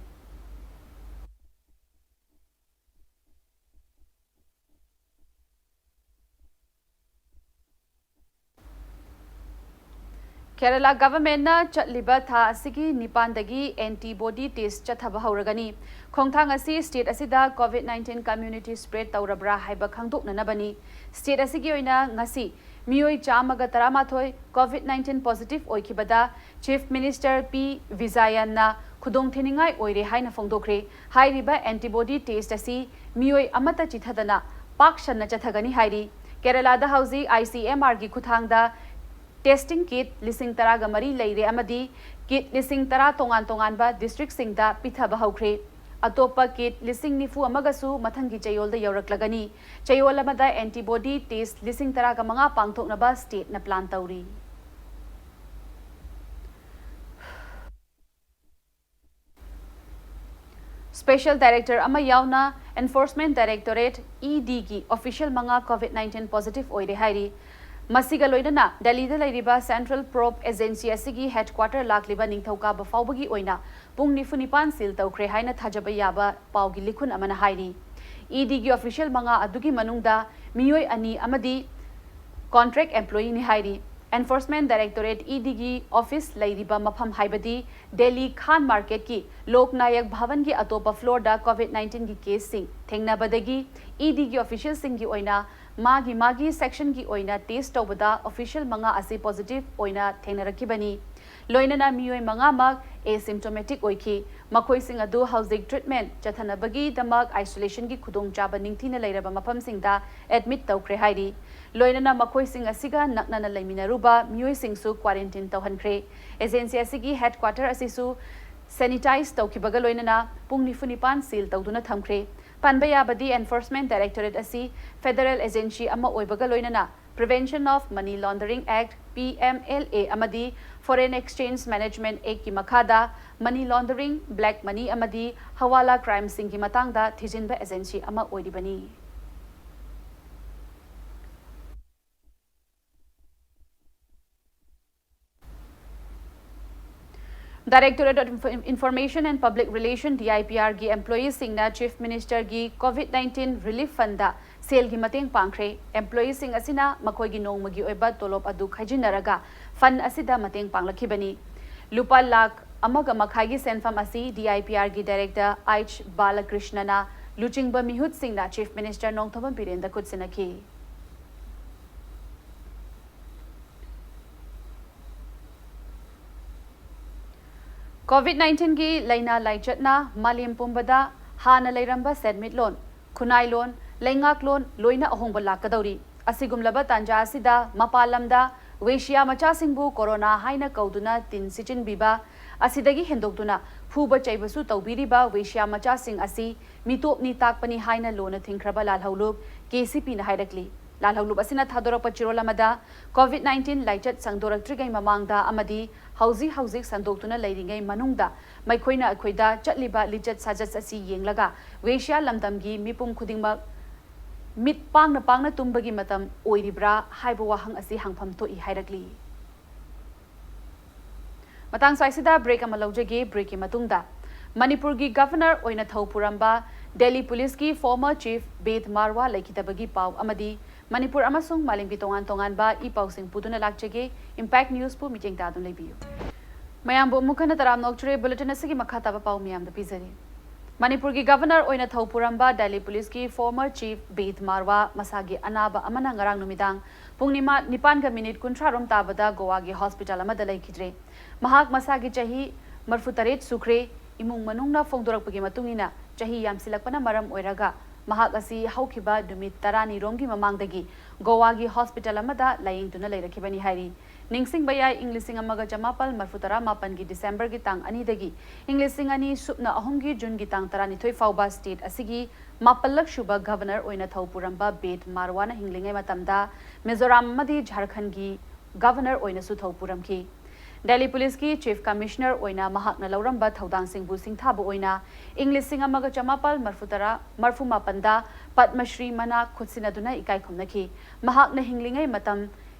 ꯀꯦꯔꯂꯥ ꯒꯚꯔꯟꯃꯦꯟꯠꯅ ꯆꯠꯂꯤꯕ ꯊꯥ ꯑꯁꯤꯒꯤ ꯅꯤꯄꯥꯟꯗꯒꯤ antibody test ꯆꯠꯊꯕ ꯍꯧꯔꯒꯅꯤ꯫ ꯈꯣꯡꯊꯥꯡ ꯑꯁꯤ ꯁ꯭ꯇꯦꯠ ꯑꯁꯤꯗ COVID nineteen community spread ꯇꯧꯔꯕ꯭ꯔꯥ ꯍꯥꯏꯕ ꯈꯪꯗꯣꯛꯅꯅꯕꯅꯤ꯫ ꯁ꯭ꯇꯦꯠ ꯑꯁꯤꯒꯤ ꯑꯣꯏꯅ ꯉꯁꯤ ꯃꯤꯑꯣꯏ ꯆꯥꯝꯃꯒ ꯇꯔꯥꯃꯥꯊꯣꯏ COVID nineteen positive ꯑꯣꯏꯈꯤꯕꯗ Chief Minister P Vijayanꯅ ꯈꯨꯗꯣꯡꯊꯤꯅꯤꯡꯉꯥꯏ ꯑꯣꯏꯔꯦ ꯍꯥꯏꯅ ꯐꯣꯡꯗꯣꯛꯈ꯭ꯔꯦ꯫ ꯍꯥꯏꯔꯤꯕ antibody test ꯑꯁꯤ ꯃꯤꯑꯣꯏ ꯑꯃꯠꯇ ꯆꯤꯊꯗꯅ ꯄꯥꯛ ꯁꯟꯅ ꯆꯠꯊꯒꯅꯤ ꯍꯥꯏꯔꯤ꯫ ꯀꯦꯔꯂꯥꯗ ꯍꯧꯖꯤꯛ ICMRꯒꯤ ꯈꯨꯠꯊꯥꯡꯗ testing kit ꯂꯤꯁꯤꯡ ꯇꯔꯥꯒ ꯃꯔꯤ ꯂꯩꯔꯦ ꯑꯃꯗꯤ kit ꯂꯤꯁꯤꯡ ꯇꯔꯥ ꯇꯣꯉꯥꯟ ꯇꯣꯉꯥꯟꯕ districtꯁꯤꯡꯗ ꯄꯤꯊꯕ ꯍꯧꯈ꯭ꯔꯦ꯫ ꯑꯇꯣꯞꯄ kit ꯂꯤꯁꯤꯡ ꯅꯤꯐꯨ ꯑꯃꯒꯁꯨ ꯃꯊꯪꯒꯤ ꯆꯌꯣꯜꯗ ꯌꯧꯔꯛꯂꯒꯅꯤ꯫ ꯆꯌꯣꯜ ꯑꯃꯗ antibody test ꯂꯤꯁꯤꯡ ꯇꯔꯥꯒ ꯃꯉꯥ ꯄꯥꯡꯊꯣꯛꯅꯕ ꯁ꯭ꯇꯦꯠꯅ plan ꯇꯧꯔꯤ꯫ Special Director ꯑꯃ ꯌꯥꯎꯅ Enforcement Directorate, EDꯒꯤ official ꯃꯉꯥ COVID nineteen positive ꯑꯣꯏꯔꯦ ꯍꯥꯏꯔꯤ꯫ ꯃꯁꯤꯒ ꯂꯣꯏꯅꯅ ꯗꯦꯜꯂꯤꯗ ꯂꯩꯔꯤꯕ Central Probe Agency ꯑꯁꯤꯒꯤ headquarter ꯂꯥꯛꯂꯤꯕ ꯅꯤꯡꯊꯧꯀꯥꯕ ꯐꯥꯎꯕꯒꯤ ꯑꯣꯏꯅ ꯄꯨꯡ ꯅꯤꯐꯨ ꯅꯤꯄꯥꯟ seal ꯇꯧꯈ꯭ꯔꯦ ꯍꯥꯏꯅ ꯊꯥꯖꯕ ꯌꯥꯕ ꯄꯥꯎꯒꯤ ꯂꯤꯈꯨꯟ ꯑꯃꯅ ꯍꯥꯏꯔꯤ꯫ EDꯒꯤ official ꯃꯉꯥ ꯑꯗꯨꯒꯤ ꯃꯅꯨꯡꯗ ꯃꯤꯑꯣꯏ ꯑꯅꯤ ꯑꯃꯗꯤ contract employeeꯅꯤ ꯍꯥꯏꯔꯤ꯫ Enforcement Directorate, EDꯒꯤ office ꯂꯩꯔꯤꯕ ꯃꯐꯝ ꯍꯥꯏꯕꯗꯤ ꯗꯦꯜꯂꯤ ꯈꯥꯟ ꯃꯥꯔꯀꯦꯠꯀꯤ ꯂꯣꯛ ꯅꯥꯌꯛ ꯚꯕꯟꯒꯤ ꯑꯇꯣꯞꯄ floorꯗ COVID nineteenꯒꯤ caseꯁꯤꯡ ꯊꯦꯡꯅꯕꯗꯒꯤ EDꯒꯤ officialꯁꯤꯡꯒꯤ ꯑꯣꯏꯅ ꯃꯥꯒꯤ ꯃꯥꯒꯤ sectionꯒꯤ ꯑꯣꯏꯅ test ꯇꯧꯕꯗ official ꯃꯉꯥ ꯑꯁꯤ positive ꯑꯣꯏꯅ ꯊꯦꯡꯅꯔꯛꯈꯤꯕꯅꯤ꯫ ꯂꯣꯏꯅꯅ ꯃꯤꯑꯣꯏ ꯃꯉꯥꯃꯛ asymptomatic ꯑꯣꯏꯈꯤ꯫ ꯃꯈꯣꯏꯁꯤꯡ ꯑꯗꯨ ꯍꯧꯖꯤꯛ treatment ꯆꯠꯊꯅꯕꯒꯤꯗꯃꯛ isolationꯒꯤ ꯈꯨꯗꯣꯡꯆꯥꯕ ꯅꯤꯡꯊꯤꯅ ꯂꯩꯔꯕ ꯃꯐꯝꯁꯤꯡꯗ admit ꯇꯧꯈ꯭ꯔꯦ ꯍꯥꯏꯔꯤ꯫ ꯂꯣꯏꯅꯅ ꯃꯈꯣꯏꯁꯤꯡ ꯑꯁꯤꯒ ꯅꯛꯅꯅ ꯂꯩꯃꯤꯟꯅꯔꯨꯕ ꯃꯤꯑꯣꯏꯁꯤꯡꯁꯨ quarantine ꯇꯧꯍꯟꯈ꯭ꯔꯦ꯫ Agency ꯑꯁꯤꯒꯤ headquarter ꯑꯁꯤꯁꯨ sanitize ꯇꯧꯈꯤꯕꯒ ꯂꯣꯏꯅꯅ ꯄꯨꯡ ꯅꯤꯐꯨ ꯅꯤꯄꯥꯟ seal ꯇꯧꯗꯨꯅ ꯊꯝꯈ꯭ꯔꯦ꯫ ꯄꯟꯕ ꯌꯥꯕꯗꯤ, Enforcement Directorate ꯑꯁꯤ federal agency ꯑꯃ ꯑꯣꯏꯕꯒ ꯂꯣꯏꯅꯅ Prevention of Money Laundering Act, PMLA, ꯑꯃꯗꯤ Foreign Exchange Management Actꯀꯤ ꯃꯈꯥꯗ money laundering, black money ꯑꯃꯗꯤ ꯍꯋꯥꯂꯥ crimeꯁꯤꯡꯒꯤ ꯃꯇꯥꯡꯗ ꯊꯤꯖꯤꯟꯕ agency ꯑꯃ ꯑꯣꯏꯔꯤꯕꯅꯤ꯫ Directorate of Inf-, Information and Public Relation, DIPRꯒꯤ employeeꯁꯤꯡꯅ Chief Ministerꯒꯤ COVID nineteen relief fundꯗ ꯁꯦꯜꯒꯤ ꯃꯇꯦꯡ ꯄꯥꯡꯈ꯭ꯔꯦ꯫ Employeeꯁꯤꯡ ꯑꯁꯤꯅ ꯃꯈꯣꯏꯒꯤ ꯅꯣꯡꯃꯒꯤ ꯑꯣꯏꯕ ꯇꯣꯂꯣꯞ ꯑꯗꯨ ꯈꯥꯏꯖꯤꯟꯅꯔꯒ fund ꯑꯁꯤꯗ ꯃꯇꯦꯡ ꯄꯥꯡꯂꯛꯈꯤꯕꯅꯤ꯫ ꯂꯨꯄꯥ ꯂꯥꯈ ꯑꯃꯒ ꯃꯈꯥꯏꯒꯤ ꯁꯦꯟꯐꯝ ꯑꯁꯤ DIPRꯒꯤ director H ꯕꯥꯂꯀ꯭ꯔꯤꯁꯅꯅ ꯂꯨꯆꯤꯡꯕ ꯃꯤꯍꯨꯠꯁꯤꯡꯅ Chief Minister ꯅꯣꯡꯊꯣꯝꯕꯝ ꯕꯤꯔꯦꯟꯗ ꯈꯨꯠꯁꯤꯟꯅꯈꯤ꯫ COVID nineteenꯒꯤ ꯂꯥꯏꯅꯥ ꯂꯥꯏꯆꯠꯅ ꯃꯥꯂꯦꯝ ꯄꯨꯝꯕꯗ ꯍꯥꯟꯅ ꯂꯩꯔꯝꯕ ꯁꯦꯟꯃꯤꯠꯂꯣꯟ, ꯈꯨꯟꯅꯥꯏꯂꯣꯟ, ꯂꯩꯉꯥꯛꯂꯣꯟ ꯂꯣꯏꯅ ꯑꯍꯣꯡꯕ ꯂꯥꯛꯀꯗꯧꯔꯤ꯫ ꯑꯁꯤꯒꯨꯝꯂꯕ ꯇꯥꯟꯖꯥ ꯑꯁꯤꯗ ꯃꯄꯥꯟ ꯂꯝꯗ ꯋꯦꯁꯤꯌꯥ ꯃꯆꯥꯁꯤꯡꯕꯨ ꯀꯣꯔꯣꯅꯥ ꯍꯥꯏꯅ ꯀꯧꯗꯨꯅ ꯇꯤꯟ ꯁꯤꯠꯆꯤꯟꯕꯤꯕ, ꯑꯁꯤꯗꯒꯤ ꯍꯦꯟꯗꯣꯛꯇꯨꯅ ꯐꯨꯕ ꯆꯩꯕꯁꯨ ꯇꯧꯕꯤꯔꯤꯕ ꯋꯦꯁꯤꯌꯥ ꯃꯆꯥꯁꯤꯡ ꯑꯁꯤ ꯃꯤꯇꯣꯞꯅꯤ ꯇꯥꯛꯄꯅꯤ ꯍꯥꯏꯅ ꯂꯨꯅ ꯊꯤꯡꯈ꯭ꯔꯕ ꯂꯥꯜꯍꯧꯂꯨꯞ KCPꯅ ꯍꯥꯏꯔꯛꯂꯤ꯫ ꯂꯥꯜꯍꯧꯂꯨꯞ ꯑꯁꯤꯅ ꯊꯥꯗꯣꯔꯛꯄ ꯆꯦꯔꯣꯜ ꯑꯃꯗ, COVID nineteen ꯂꯥꯏꯆꯠ ꯁꯟꯗꯣꯔꯛꯇ꯭ꯔꯤꯉꯩ ꯃꯃꯥꯡꯗ ꯑꯃꯗꯤ ꯍꯧꯖꯤꯛ ꯍꯧꯖꯤꯛ ꯁꯟꯗꯣꯛꯇꯨꯅ ꯂꯩꯔꯤꯉꯩ ꯃꯅꯨꯡꯗ ꯃꯈꯣꯏꯅ ꯑꯩꯈꯣꯏꯗ ꯆꯠꯂꯤꯕ ꯂꯤꯆꯠ ꯁꯥꯖꯠ ꯑꯁꯤ ꯌꯦꯡꯂꯒ ꯋꯦꯁꯤꯌꯥ ꯂꯝꯗꯝꯒꯤ ꯃꯤꯄꯨꯝ ꯈꯨꯗꯤꯡꯃꯛ ꯃꯤꯠ ꯄꯥꯡꯅ ꯄꯥꯡꯅ ꯇꯨꯝꯕꯒꯤ ꯃꯇꯝ ꯑꯣꯏꯔꯤꯕ꯭ꯔꯥ ꯍꯥꯏꯕ ꯋꯥꯍꯪ ꯑꯁꯤ ꯍꯪꯐꯝ ꯊꯣꯛꯏ ꯍꯥꯏꯔꯛꯂꯤ꯫ ꯃꯇꯥꯡ ꯁ꯭ꯋꯥꯏꯁꯤꯗ break ꯑꯃ ꯂꯧꯖꯒꯦ꯫ Breakꯀꯤ ꯃꯇꯨꯡꯗ ꯃꯅꯤꯄꯨꯔꯒꯤ Governor ꯑꯣꯏꯅ ꯊꯧ ꯄꯨꯔꯝꯕ ꯗꯦꯜꯂꯤ ꯄꯨꯂꯤꯁꯀꯤ former chief ꯕꯦꯗ ꯃꯥꯔꯋꯥ ꯂꯩꯈꯤꯗꯕꯒꯤ ꯄꯥꯎ ꯑꯃꯗꯤ ꯃꯅꯤꯄꯨꯔ ꯑꯃꯁꯨꯡ ꯃꯥꯂꯦꯝꯒꯤ ꯇꯣꯉꯥꯟ ꯇꯣꯉꯥꯟꯕ ꯏ ꯄꯥꯎꯁꯤꯡ ꯄꯨꯗꯨꯅ ꯂꯥꯛꯆꯒꯦ꯫ Impact Newsꯄꯨ ꯃꯤꯠꯌꯦꯡ ꯇꯥꯗꯨꯅ ꯂꯩꯕꯤꯌꯨ꯫ ꯃꯌꯥꯝꯕꯨ ꯑꯃꯨꯛ ꯍꯟꯅ ꯇꯔꯥꯝꯅ ꯑꯣꯛꯆꯔꯤ꯫ Bulletin ꯑꯁꯤꯒꯤ ꯃꯈꯥ ꯇꯥꯕ ꯄꯥꯎ ꯃꯌꯥꯝꯗ ꯄꯤꯖꯔꯤ꯫ ꯃꯅꯤꯄꯨꯔꯒꯤ Governor ꯑꯣꯏꯅ ꯊꯧ ꯄꯨꯔꯝꯕ ꯗꯦꯜꯂꯤ ꯄꯨꯂꯤꯁꯀꯤ former chief ꯕꯦꯗ ꯃꯥꯔꯋꯥ ꯃꯁꯥꯒꯤ ꯑꯅꯥꯕ ꯑꯃꯅ ꯉꯔꯥꯡ ꯅꯨꯃꯤꯗꯥꯡ ꯄꯨꯡ ꯅꯤꯃꯥ-, ꯅꯤꯄꯥꯟꯒ minute ꯀꯨꯟꯊ꯭ꯔꯥ ꯔꯣꯝ ꯇꯥꯕꯗ ꯒꯣꯋꯥꯒꯤ hospital ꯑꯃꯗ ꯂꯩꯈꯤꯗ꯭ꯔꯦ꯫ ꯃꯍꯥꯛ ꯃꯁꯥꯒꯤ ꯆꯍꯤ ꯃꯔꯐꯨ ꯇꯔꯦꯠ ꯁꯨꯈ꯭ꯔꯦ꯫ ꯏꯃꯨꯡ ꯃꯅꯨꯡꯅ ꯐꯣꯡꯗꯣꯔꯛꯄꯒꯤ ꯃꯇꯨꯡ ꯏꯟꯅ, ꯆꯍꯤ ꯌꯥꯝꯁꯤꯜꯂꯛꯄꯅ ꯃꯔꯝ ꯑꯣꯏꯔꯒ ꯃꯍꯥꯛ ꯑꯁꯤ ꯍꯧꯈꯤꯕ ꯅꯨꯃꯤꯠ ꯇꯔꯥꯅꯤ ꯔꯣꯝꯒꯤ ꯃꯃꯥꯡꯗꯒꯤ ꯒꯣꯋꯥꯒꯤ hospital ꯑꯃꯗ ꯂꯥꯌꯦꯡꯗꯨꯅ ꯂꯩꯔꯛꯈꯤꯕꯅꯤ ꯍꯥꯏꯔꯤ꯫ ꯅꯤꯡꯁꯤꯡꯕ ꯌꯥꯏ, ꯏꯪ ꯂꯤꯁꯤꯡ ꯑꯃꯒ ꯆꯃꯥꯄꯜ ꯃꯔꯐꯨ ꯇꯔꯥ ꯃꯥꯄꯟꯒꯤ Decemberꯒꯤ ꯇꯥꯡ ꯑꯅꯤꯗꯒꯤ ꯏꯪ ꯂꯤꯁꯤꯡ ꯑꯅꯤ ꯁꯨꯞꯅ ꯑꯍꯨꯝꯒꯤ Juneꯒꯤ ꯇꯥꯡ ꯇꯔꯥꯅꯤꯊꯣꯏ ꯐꯥꯎꯕ state ꯑꯁꯤꯒꯤ ꯃꯥꯄꯜꯂꯛ ꯁꯨꯕ Governor ꯑꯣꯏꯅ ꯊꯧ ꯄꯨꯔꯝꯕ ꯕꯦꯗ ꯃꯥꯔꯋꯥꯅ ꯍꯤꯡꯂꯤꯉꯩ ꯃꯇꯝꯗ ꯃꯤꯖꯣꯔꯥꯝ ꯑꯃꯗꯤ ꯖꯥꯔꯈꯟꯒꯤ Governor ꯑꯣꯏꯅꯁꯨ ꯊꯧ ꯄꯨꯔꯝꯈꯤ꯫ ꯗꯦꯜꯂꯤ ꯄꯨꯂꯤꯁꯀꯤ Chief Commissioner ꯑꯣꯏꯅ ꯃꯍꯥꯛꯅ ꯂꯧꯔꯝꯕ ꯊꯧꯗꯥꯡꯁꯤꯡꯕꯨ ꯁꯤꯡꯊꯥꯕ ꯑꯣꯏꯅ ꯏꯪ ꯂꯤꯁꯤꯡ ꯑꯃꯒ ꯆꯃꯥꯄꯜ ꯃꯔꯐꯨ ꯇꯔꯥ, ꯃꯔꯐꯨ ꯃꯥꯄꯟꯗ ꯄꯗꯃ ꯁ꯭ꯔꯤ ꯃꯅꯥ ꯈꯨꯠꯁꯤꯟꯅꯗꯨꯅ ꯏꯀꯥꯏ ꯈꯨꯝꯅꯈꯤ꯫ ꯃꯍꯥꯛꯅ ꯍꯤꯡꯂꯤꯉꯩ ꯃꯇꯝ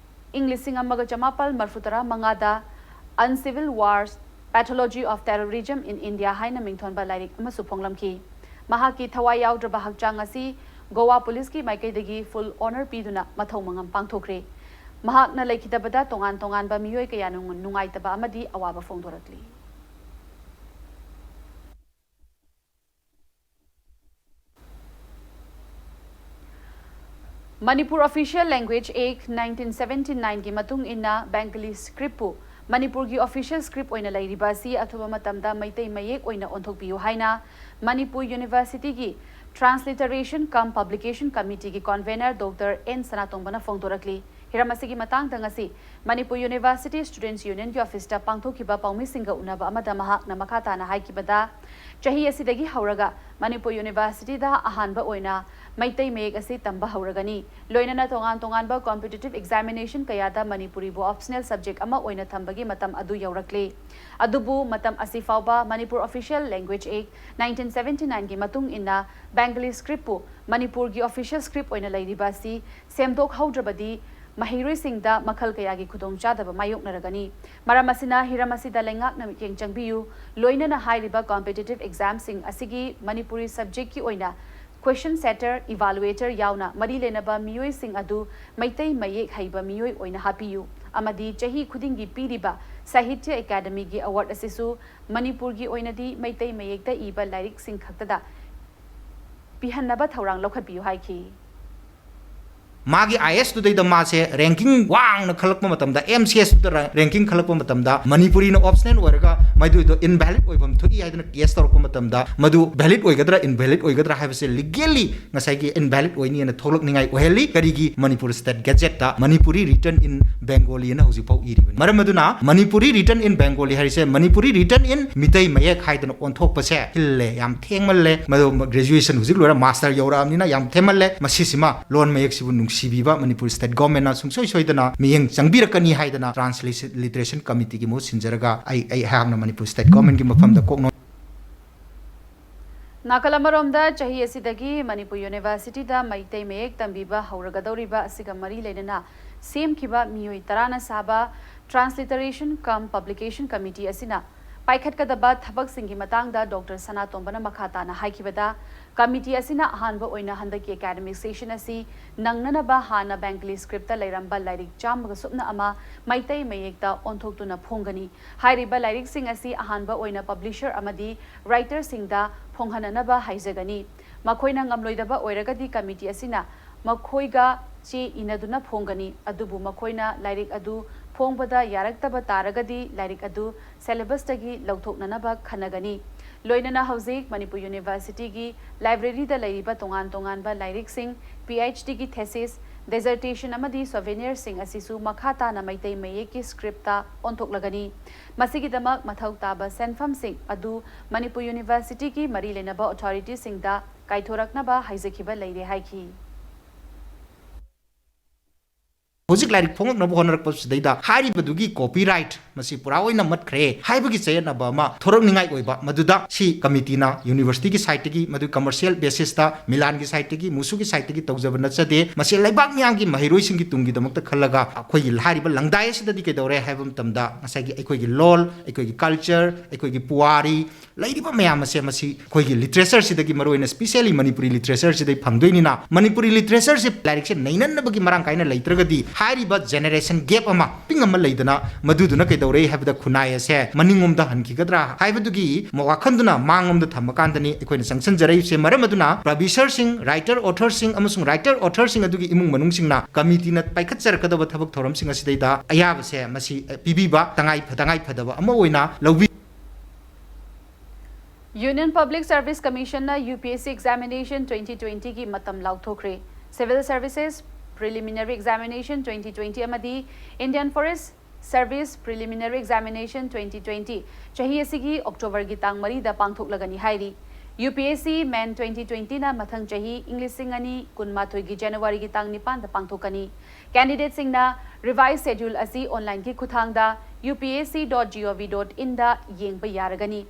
ꯏꯪ ꯂꯤꯁꯤꯡ ꯑꯃꯒ ꯆꯃꯥꯄꯜ ꯃꯔꯐꯨ ꯇꯔꯥ ꯃꯉꯥꯗ Uncivil Wars, Pathology of Terrorism in India ꯍꯥꯏꯅ ꯃꯤꯡꯊꯣꯟꯕ ꯂꯥꯏꯔꯤꯛ ꯑꯃꯁꯨ ꯐꯣꯡꯂꯝꯈꯤ꯫ ꯃꯍꯥꯛꯀꯤ ꯊꯋꯥꯏ ꯌꯥꯎꯗ꯭ꯔꯕ ꯍꯛꯆꯥꯡ ꯑꯁꯤ ꯒꯣꯋꯥ ꯄꯨꯂꯤꯁꯀꯤ ꯃꯥꯏꯀꯩꯗꯒꯤ full honour ꯄꯤꯗꯨꯅ ꯃꯊꯧ ꯃꯉꯝ ꯄꯥꯡꯊꯣꯛꯈ꯭ꯔꯦ꯫ ꯃꯍꯥꯛꯅ ꯂꯩꯈꯤꯗꯕꯗ ꯇꯣꯉꯥꯟ ꯇꯣꯉꯥꯟꯕ ꯃꯤꯑꯣꯏ ꯀꯌꯥꯅ ꯅꯨꯡ-, ꯅꯨꯡꯉꯥꯏꯇꯕ ꯑꯃꯗꯤ ꯑꯋꯥꯕ ꯐꯣꯡꯗꯣꯔꯛꯂꯤ꯫ Manipur Official Language Act nineteen seventy nine ꯒꯤ ꯃꯇꯨꯡ ꯏꯟꯅ Bengali script ꯄꯨ ꯃꯅꯤꯄꯨꯔꯒꯤ official script ꯑꯣꯏꯅ ꯂꯩꯔꯤꯕ ꯑꯁꯤ ꯑꯊꯨꯕ ꯃꯇꯝꯗ ꯃꯩꯇꯩ ꯃꯌꯦꯛ ꯑꯣꯏꯅ ꯑꯣꯟꯊꯣꯛꯄꯤꯌꯨ ꯍꯥꯏꯅ ꯃꯅꯤꯄꯨꯔ University ꯒꯤ Transliteration cum Publication Committee ꯒꯤ convener Doctor N ꯁꯅꯥꯇꯣꯝꯕꯅ ꯐꯣꯡꯗꯣꯔꯛꯂꯤ꯫ ꯍꯤꯔꯝ ꯑꯁꯤꯒꯤ ꯃꯇꯥꯡꯗ ꯉꯁꯤ ꯃꯅꯤꯄꯨꯔ University Students Union ꯒꯤ office ꯇ ꯄꯥꯡꯊꯣꯛꯈꯤꯕ ꯄꯥꯎꯃꯤꯁꯤꯡꯒ ꯎꯅꯕ ꯑꯃꯗ ꯃꯍꯥꯛꯅ ꯃꯈꯥ ꯇꯥꯅ ꯍꯥꯏꯈꯤꯕꯗ, ꯆꯍꯤ ꯑꯁꯤꯗꯒꯤ ꯍꯧꯔꯒ ꯃꯅꯤꯄꯨꯔ University ꯗ ꯑꯍꯥꯟꯕ ꯑꯣꯏꯅ ꯃꯩꯇꯩ ꯃꯌꯦꯛ ꯑꯁꯤ ꯇꯝꯕ ꯍꯧꯔꯒꯅꯤ꯫ ꯂꯣꯏꯅꯅ ꯇꯣꯉꯥꯟ ꯇꯣꯉꯥꯟꯕ competitive examination ꯀꯌꯥꯗ ꯃꯅꯤꯄꯨꯔꯤꯕꯨ optional subject ꯑꯃ ꯑꯣꯏꯅ ꯊꯝꯕꯒꯤ ꯃꯇꯝ ꯑꯗꯨ ꯌꯧꯔꯛꯂꯦ꯫ ꯑꯗꯨꯕꯨ ꯃꯇꯝ ꯑꯁꯤ ꯐꯥꯎꯕ Manipur Official Language Act nineteen seventy nine ꯒꯤ ꯃꯇꯨꯡ ꯏꯟꯅ Bengali script ꯄꯨ ꯃꯅꯤꯄꯨꯔꯒꯤ official script ꯑꯣꯏꯅ ꯂꯩꯔꯤꯕ ꯑꯁꯤ ꯁꯦꯝꯗꯣꯛꯍꯧꯗ꯭ꯔꯕꯗꯤ ꯃꯍꯩꯔꯣꯏꯁꯤꯡꯗ ꯃꯈꯜ ꯀꯌꯥꯒꯤ ꯈꯨꯗꯣꯡꯆꯥꯗꯕ ꯃꯥꯌꯣꯛꯅꯔꯒꯅꯤ꯫ ꯃꯔꯝ ꯑꯁꯤꯅ ꯍꯤꯔꯝ ꯑꯁꯤꯗ ꯂꯩꯉꯥꯛꯅ ꯃꯤꯠꯌꯦꯡ ꯆꯪꯕꯤꯌꯨ꯫ ꯂꯣꯏꯅꯅ ꯍꯥꯏꯔꯤꯕ competitive exam ꯁꯤꯡ ꯑꯁꯤꯒꯤ ꯃꯅꯤꯄꯨꯔꯤ subject ꯀꯤ ꯑꯣꯏꯅ question setter, evaluator ꯌꯥꯎꯅ ꯃꯔꯤ ꯂꯩꯅꯕ ꯃꯤꯑꯣꯏꯁꯤꯡ ꯑꯗꯨ ꯃꯩꯇꯩ ꯃꯌꯦꯛ ꯍꯩꯕ ꯃꯤꯑꯣꯏ ꯑꯣꯏꯅ ꯍꯥꯞꯄꯤꯌꯨ꯫ ꯑꯃꯗꯤ ꯆꯍꯤ ꯈꯨꯗꯤꯡꯒꯤ ꯄꯤꯔꯤꯕ ꯁꯥꯍꯤꯇ꯭ꯌ ꯑꯦꯀꯥꯗꯃꯤꯒꯤ award ꯑꯁꯤꯁꯨ ꯃꯅꯤꯄꯨꯔꯒꯤ ꯑꯣꯏꯅꯗꯤ ꯃꯩꯇꯩ ꯃꯌꯦꯛꯇ ꯏꯕ ꯂꯥꯏꯔꯤꯛꯁꯤꯡ ꯈꯛꯇꯗ ꯄꯤꯍꯟꯅꯕ ꯊꯧꯔꯥꯡ ꯂꯧꯈꯠꯄꯤꯌꯨ ꯍꯥꯏꯈꯤ꯫ ꯃꯥꯒꯤ IAS ꯇꯨꯗꯩꯗ ꯃꯥꯁꯦ ranking ꯋꯥꯡꯅ ꯈꯜꯂꯛꯄ ꯃꯇꯝꯗ, MCS ꯇꯨꯗ ranking ꯈꯜꯂꯛꯄ ꯃꯇꯝꯗ ꯃꯅꯤꯄꯨꯔꯤꯅ optional ꯑꯣꯏꯔꯒ ꯃꯗꯨꯏꯗꯣ invalid ꯑꯣꯏꯐꯝ ꯊꯣꯛꯏ ꯍꯥꯏꯗꯅ case ꯇꯧꯔꯛꯄ ꯃꯇꯝꯗ, ꯃꯗꯨ valid ꯑꯣꯏꯒꯗ꯭ꯔꯥ invalid ꯑꯣꯏꯒꯗ꯭ꯔꯥ ꯍꯥꯏꯕꯁꯦ legally ꯉꯁꯥꯏꯒꯤ invalid ꯑꯣꯏꯅꯤꯅ ꯊꯣꯛꯂꯛꯅꯤꯡꯉꯥꯏ ꯑꯣꯏꯍꯜꯂꯤ꯫ ꯀꯔꯤꯒꯤ? ꯃꯅꯤꯄꯨꯔ state gazette ꯇ Manipuri written in Bengali ꯑꯅ ꯍꯧꯖꯤꯛꯐꯥꯎ ꯏꯔꯤꯕꯅꯤ꯫ ꯃꯔꯝ ꯑꯗꯨꯅ Manipuri written in Bengali ꯍꯥꯏꯔꯤꯁꯦ Manipuri written in ꯃꯤꯇꯩ ꯃꯌꯦꯛ ꯍꯥꯏꯗꯅ ꯑꯣꯟꯊꯣꯛꯄꯁꯦ ꯊꯤꯜꯂꯦ, ꯌꯥꯝ ꯊꯦꯡꯃꯜꯂꯦ꯫ ꯃꯗꯨ graduation ꯍꯧꯖꯤꯛ ꯂꯣꯏꯔ master ꯌꯧꯔꯛꯑꯕꯅꯤꯅ ꯌꯥꯝ ꯊꯦꯡꯃꯜꯂꯦ꯫ ꯃꯁꯤꯁꯤꯃ ꯂꯣꯟ ꯃꯌꯦꯛꯁꯤꯕꯨ ꯅꯨꯡꯁꯤꯕꯤꯕ ꯃꯅꯤꯄꯨꯔ state government ꯅ ꯁꯨꯡꯁꯣꯏ ꯁꯣꯏꯗꯅ ꯃꯤꯠꯌꯦꯡ ꯆꯪꯕꯤꯔꯛꯀꯅꯤ ꯍꯥꯏꯗꯅ Transliteration Committee ꯒꯤ ꯃꯍꯨꯠ ꯁꯤꯟꯖꯔꯒ ꯑꯩ, ꯑꯩꯍꯥꯛꯅ ꯃꯅꯤꯄꯨꯔ state government ꯀꯤ ꯃꯐꯝꯗ ꯀꯣꯛ ꯅꯣꯟ- ꯅꯥꯀꯜ ꯑꯃꯔꯣꯝꯗ, ꯆꯍꯤ ꯑꯁꯤꯗꯒꯤ ꯃꯅꯤꯄꯨꯔ University ꯗ ꯃꯩꯇꯩ ꯃꯌꯦꯛ ꯇꯝꯕꯤꯕ ꯍꯧꯔꯒꯗꯧꯔꯤꯕ ꯑꯁꯤꯒ ꯃꯔꯤ ꯂꯩꯅꯅ ꯁꯦꯝꯈꯤꯕ ꯃꯤꯑꯣꯏ ꯇꯔꯥꯅ ꯁꯥꯕ Transliteration cum Publication Committee ꯑꯁꯤꯅ ꯄꯥꯏꯈꯠꯀꯗꯕ ꯊꯕꯛꯁꯤꯡꯒꯤ ꯃꯇꯥꯡꯗ Doctor ꯁꯅꯥꯇꯣꯝꯕꯅ ꯃꯈꯥ ꯇꯥꯅ ꯍꯥꯏꯈꯤꯕꯗ, ꯀꯃꯤꯇꯤ ꯑꯁꯤꯅ ꯑꯍꯥꯟꯕ ꯑꯣꯏꯅ ꯍꯟꯗꯛꯀꯤ ꯑꯦꯀꯥꯗꯃꯤꯛ ꯁꯦꯁꯟ ꯑꯁꯤ ꯅꯪꯅꯅꯕ ꯍꯥꯟꯅ ꯕꯦꯡꯒꯂꯤ ꯁ꯭ꯀ꯭ꯔꯤꯞꯇ ꯂꯩꯔꯝꯕ ꯂꯥꯏꯔꯤꯛ ꯆꯥꯝꯃꯒ ꯁꯨꯞꯅ ꯑꯃ ꯃꯩꯇꯩ ꯃꯌꯦꯛꯇ ꯑꯣꯟꯊꯣꯛꯇꯨꯅ ꯐꯣꯡꯒꯅꯤ꯫ ꯍꯥꯏꯔꯤꯕ ꯂꯥꯏꯔꯤꯛꯁꯤꯡ ꯑꯁꯤ ꯑꯍꯥꯟꯕ ꯑꯣꯏꯅ ꯄꯕ꯭ꯂꯤꯁꯔ ꯑꯃꯗꯤ ꯔꯥꯏꯇꯔꯁꯤꯡꯗ ꯐꯣꯡꯍꯟꯅꯅꯕ ꯍꯥꯏꯖꯒꯅꯤ꯫ ꯃꯈꯣꯏꯅ ꯉꯝꯂꯣꯏꯗꯕ ꯑꯣꯏꯔꯒꯗꯤ ꯀꯃꯤꯇꯤ ꯑꯁꯤꯅ ꯃꯈꯣꯏꯒ ꯆꯦ ꯏꯅꯗꯨꯅ ꯐꯣꯡꯒꯅꯤ꯫ ꯑꯗꯨꯕꯨ ꯃꯈꯣꯏꯅ ꯂꯥꯏꯔꯤꯛ ꯑꯗꯨ ꯐꯣꯡꯕꯗ ꯌꯥꯔꯛꯇꯕ ꯇꯥꯔꯒꯗꯤ ꯂꯥꯏꯔꯤꯛ ꯑꯗꯨ ꯁꯦꯂꯦꯕꯁꯇꯒꯤ ꯂꯧꯊꯣꯛꯅꯅꯕ ꯈꯟꯅꯒꯅꯤ꯫ ꯂꯣꯏꯅꯅ ꯍꯧꯖꯤꯛ ꯃꯅꯤꯄꯨꯔ ꯌꯨꯅꯤꯚꯔꯁꯤꯇꯤꯒꯤ ꯂꯥꯏꯕ꯭ꯔꯦꯔꯤꯗ ꯂꯩꯔꯤꯕ ꯇꯣꯉꯥꯟ ꯇꯣꯉꯥꯟꯕ ꯂꯥꯏꯔꯤꯛꯁꯤꯡ, ꯄꯤ ꯑꯩꯆ ꯗꯤꯒꯤ ꯊꯦꯁꯤꯁ, ꯗꯦꯖꯔꯇꯦꯁꯟ ꯑꯃꯗꯤ ꯁꯣꯚꯦꯅꯤꯌꯔꯁꯤꯡ ꯑꯁꯤꯁꯨ ꯃꯈꯥ ꯇꯥꯅ ꯃꯩꯇꯩ ꯃꯌꯦꯛꯀꯤ ꯁ꯭ꯀ꯭ꯔꯤꯞꯇ ꯑꯣꯟꯊꯣꯛꯂꯒꯅꯤ꯫ ꯃꯁꯤꯒꯤꯗꯃꯛ ꯃꯊꯧ ꯇꯥꯕ ꯁꯦꯟꯐꯝꯁꯤꯡ ꯑꯗꯨ ꯃꯅꯤꯄꯨꯔ ꯌꯨꯅꯤꯚꯔꯁꯤꯇꯤꯒꯤ ꯃꯔꯤ ꯂꯩꯅꯕ ꯑꯣꯊꯣꯔꯤꯇꯤꯁꯤꯡꯗ ꯀꯥꯏꯊꯣꯔꯛꯅꯕ ꯍꯥꯏꯖꯈꯤꯕ ꯂꯩꯔꯦ ꯍꯥꯏꯈꯤ꯫ ꯍꯧꯖꯤꯛ ꯂꯥꯏꯔꯤꯛ ꯐꯣꯡꯂꯛꯅꯕ ꯍꯣꯠꯅꯔꯛꯄꯁꯤꯗꯩꯗ ꯍꯥꯏꯔꯤꯕꯗꯨꯒꯤ ꯀꯣꯄꯤꯔꯥꯏꯠ ꯃꯁꯤ ꯄꯨꯔꯥ ꯑꯣꯏꯅ ꯃꯠꯈ꯭ꯔꯦ ꯍꯥꯏꯕꯒꯤ ꯆꯌꯦꯠꯅꯕ ꯑꯃ ꯊꯣꯔꯛꯅꯤꯡꯉꯥꯏ ꯑꯣꯏꯕ, ꯃꯗꯨꯗ ꯁꯤ ꯀꯃꯤꯇꯤꯅ ꯌꯨꯅꯤꯚꯔꯁꯤꯇꯤꯒꯤ ꯁꯥꯏꯠꯇꯒꯤ, ꯃꯗꯨ ꯀꯃꯔꯁꯤꯌꯦꯜ ꯕꯦꯁꯤꯁꯇ ꯃꯤꯂꯥꯟꯒꯤ ꯁꯥꯏꯠꯇꯒꯤ, ꯃꯨꯁꯨꯒꯤ ꯁꯥꯏꯠꯇꯒꯤ ꯇꯧꯖꯕ ꯅꯠꯆꯗꯦ꯫ ꯃꯁꯤ ꯂꯩꯕꯥꯛ ꯃꯤꯌꯥꯝꯒꯤ ꯃꯍꯩꯔꯣꯏꯁꯤꯡꯒꯤ ꯇꯨꯡꯒꯤꯗꯃꯛꯇ ꯈꯜꯂꯒ ꯑꯩꯈꯣꯏꯒꯤ ꯍꯥꯏꯔꯤꯕ ꯂꯪꯗꯥꯏ ꯑꯁꯤꯗꯗꯤ ꯀꯩꯗꯧꯔꯦ ꯍꯥꯏꯕ ꯃꯇꯝꯗ ꯉꯁꯥꯏꯒꯤ ꯑꯩꯈꯣꯏꯒꯤ ꯂꯣꯜ, ꯑꯩꯈꯣꯏꯒꯤ ꯀꯜꯆꯔ, ꯑꯩꯈꯣꯏꯒꯤ ꯄꯨꯋꯥꯔꯤ, ꯂꯩꯔꯤꯕ ꯃꯌꯥꯝ ꯑꯁꯦ ꯃꯁꯤ ꯑꯩꯈꯣꯏꯒꯤ ꯂꯤꯇꯔꯦꯆꯔꯁꯤꯗꯒꯤ, ꯃꯔꯨꯑꯣꯏꯅ ꯁ꯭ꯄꯤꯁꯦꯜꯂꯤ ꯃꯅꯤꯄꯨꯔꯤ ꯂꯤꯇꯔꯦꯆꯔꯁꯤꯗꯒꯤ ꯐꯪꯗꯣꯏꯅꯤꯅ, ꯃꯅꯤꯄꯨꯔꯤ ꯂꯤꯇꯔꯦꯆꯔꯁꯤ ꯂꯥꯏꯔꯤꯛꯁꯦ ꯅꯩꯅꯅꯕꯒꯤ ꯃꯔꯥꯡ ꯀꯥꯏꯅ ꯂꯩꯇ꯭ꯔꯒꯗꯤ ꯍꯥꯏꯔꯤꯕ ꯖꯦꯅꯦꯔꯦꯁꯟ ꯒꯦꯞ ꯑꯃ, ꯄꯤꯡ ꯑꯃ ꯂꯩꯗꯅ ꯃꯗꯨꯗꯨꯅ ꯀꯩꯗꯧꯔꯦ ꯍꯥꯏꯕꯗ ꯈꯨꯟꯅꯥꯏ ꯑꯁꯦ ꯃꯅꯤꯡꯂꯣꯝꯗ ꯍꯟꯈꯤꯒꯗ꯭ꯔꯥ ꯍꯥꯏꯕꯗꯨꯒꯤ ꯋꯥꯈꯜꯗꯨꯅ ꯃꯥꯡꯂꯣꯝꯗ ꯊꯝꯕ ꯀꯥꯟꯗꯅꯤ ꯑꯩꯈꯣꯏꯅ ꯆꯪꯁꯤꯟꯖꯔꯛꯏꯕꯁꯦ꯫ ꯃꯔꯝ ꯑꯗꯨꯅ ꯄꯕ꯭ꯂꯤꯁꯔꯁꯤꯡ, ꯔꯥꯏꯇꯔ ꯑꯣꯊꯔꯁꯤꯡ ꯑꯃꯁꯨꯡ ꯔꯥꯏꯇꯔ ꯑꯣꯊꯔꯁꯤꯡ ꯑꯗꯨꯒꯤ ꯏꯃꯨꯡ ꯃꯅꯨꯡꯁꯤꯡꯅ ꯀꯃꯤꯇꯤꯅ ꯄꯥꯏꯈꯠꯆꯔꯛꯀꯗꯕ ꯊꯕꯛ ꯊꯧꯔꯝꯁꯤꯡ ꯑꯁꯤꯗꯩꯗ ꯑꯌꯥꯕꯁꯦ ꯃꯁꯤ ꯄꯤꯕꯤꯕ ꯇꯉꯥꯏ ꯐ-, ꯇꯉꯥꯏ ꯐꯗꯕ ꯑꯃ ꯑꯣꯏꯅ ꯂꯧꯕꯤ꯫ Union Public Service Commission ꯅ U P S C examination twenty twenty ꯒꯤ ꯃꯇꯝ ꯂꯥꯎꯊꯣꯛꯈ꯭ꯔꯦ꯫ Civil Services Preliminary Examination twenty twenty ꯑꯃꯗꯤ Indian Forest Service Preliminary Examination twenty twenty ꯆꯍꯤ ꯑꯁꯤꯒꯤ ꯑꯣꯛꯇꯣꯕꯔꯒꯤ ꯇꯥꯡ ꯃꯔꯤꯗ ꯄꯥꯡꯊꯣꯛꯂꯒꯅꯤ ꯍꯥꯏꯔꯤ꯫ U P S C Main twenty twenty ꯅ ꯃꯊꯪ ꯆꯍꯤ ꯏꯪ ꯂꯤꯁꯤꯡ ꯑꯅꯤ ꯀꯨꯟꯃꯥꯊꯣꯏꯒꯤ ꯖꯅꯋꯥꯔꯤꯒꯤ ꯇꯥꯡ ꯅꯤꯄꯥꯟꯗ ꯄꯥꯡꯊꯣꯛꯀꯅꯤ꯫ ꯀꯦꯟꯗꯤꯗꯦꯠꯁꯤꯡꯅ ꯔꯤꯚꯥꯏꯁ ꯁꯦꯗ꯭ꯌꯨꯜ ꯑꯁꯤ ꯑꯣꯟꯂꯥꯏꯟꯒꯤ ꯈꯨꯠꯊꯥꯡꯗ U P S C dot G O V dot in ꯗ ꯌꯦꯡꯕ ꯌꯥꯔꯒꯅꯤ꯫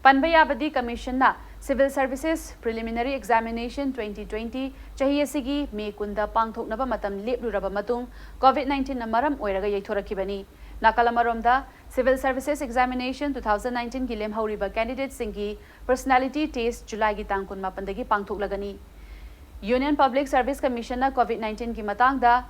ꯄꯟꯕ ꯌꯥꯕꯗꯤ, ꯀꯃꯤꯁꯟꯅ Civil Services Preliminary Examination twenty twenty ꯆꯍꯤ ꯑꯁꯤꯒꯤ ꯃꯦ ꯀꯨꯟꯗ ꯄꯥꯡꯊꯣꯛꯅꯕ ꯃꯇꯝ ꯂꯦꯞꯂꯨꯔꯕ ꯃꯇꯨꯡ, ꯀꯣꯚꯤꯗ ꯅꯥꯏꯟꯇꯤꯟꯅ ꯃꯔꯝ ꯑꯣꯏꯔꯒ ꯌꯩꯊꯣꯔꯛꯈꯤꯕꯅꯤ꯫ ꯅꯥꯀꯜ ꯑꯃꯔꯣꯝꯗ, Civil Services Examination two thousand nineteen ꯒꯤ ꯂꯦꯝꯍꯧꯔꯤꯕ candidateꯁꯤꯡꯒꯤ personality test ꯖꯨꯂꯥꯏꯒꯤ ꯇꯥꯡ ꯀꯨꯟꯃꯥꯄꯟꯗꯒꯤ ꯄꯥꯡꯊꯣꯛꯂꯒꯅꯤ꯫ Union Public Service Commissionꯅ COVID nineteen ꯒꯤ ꯃꯇꯥꯡꯗ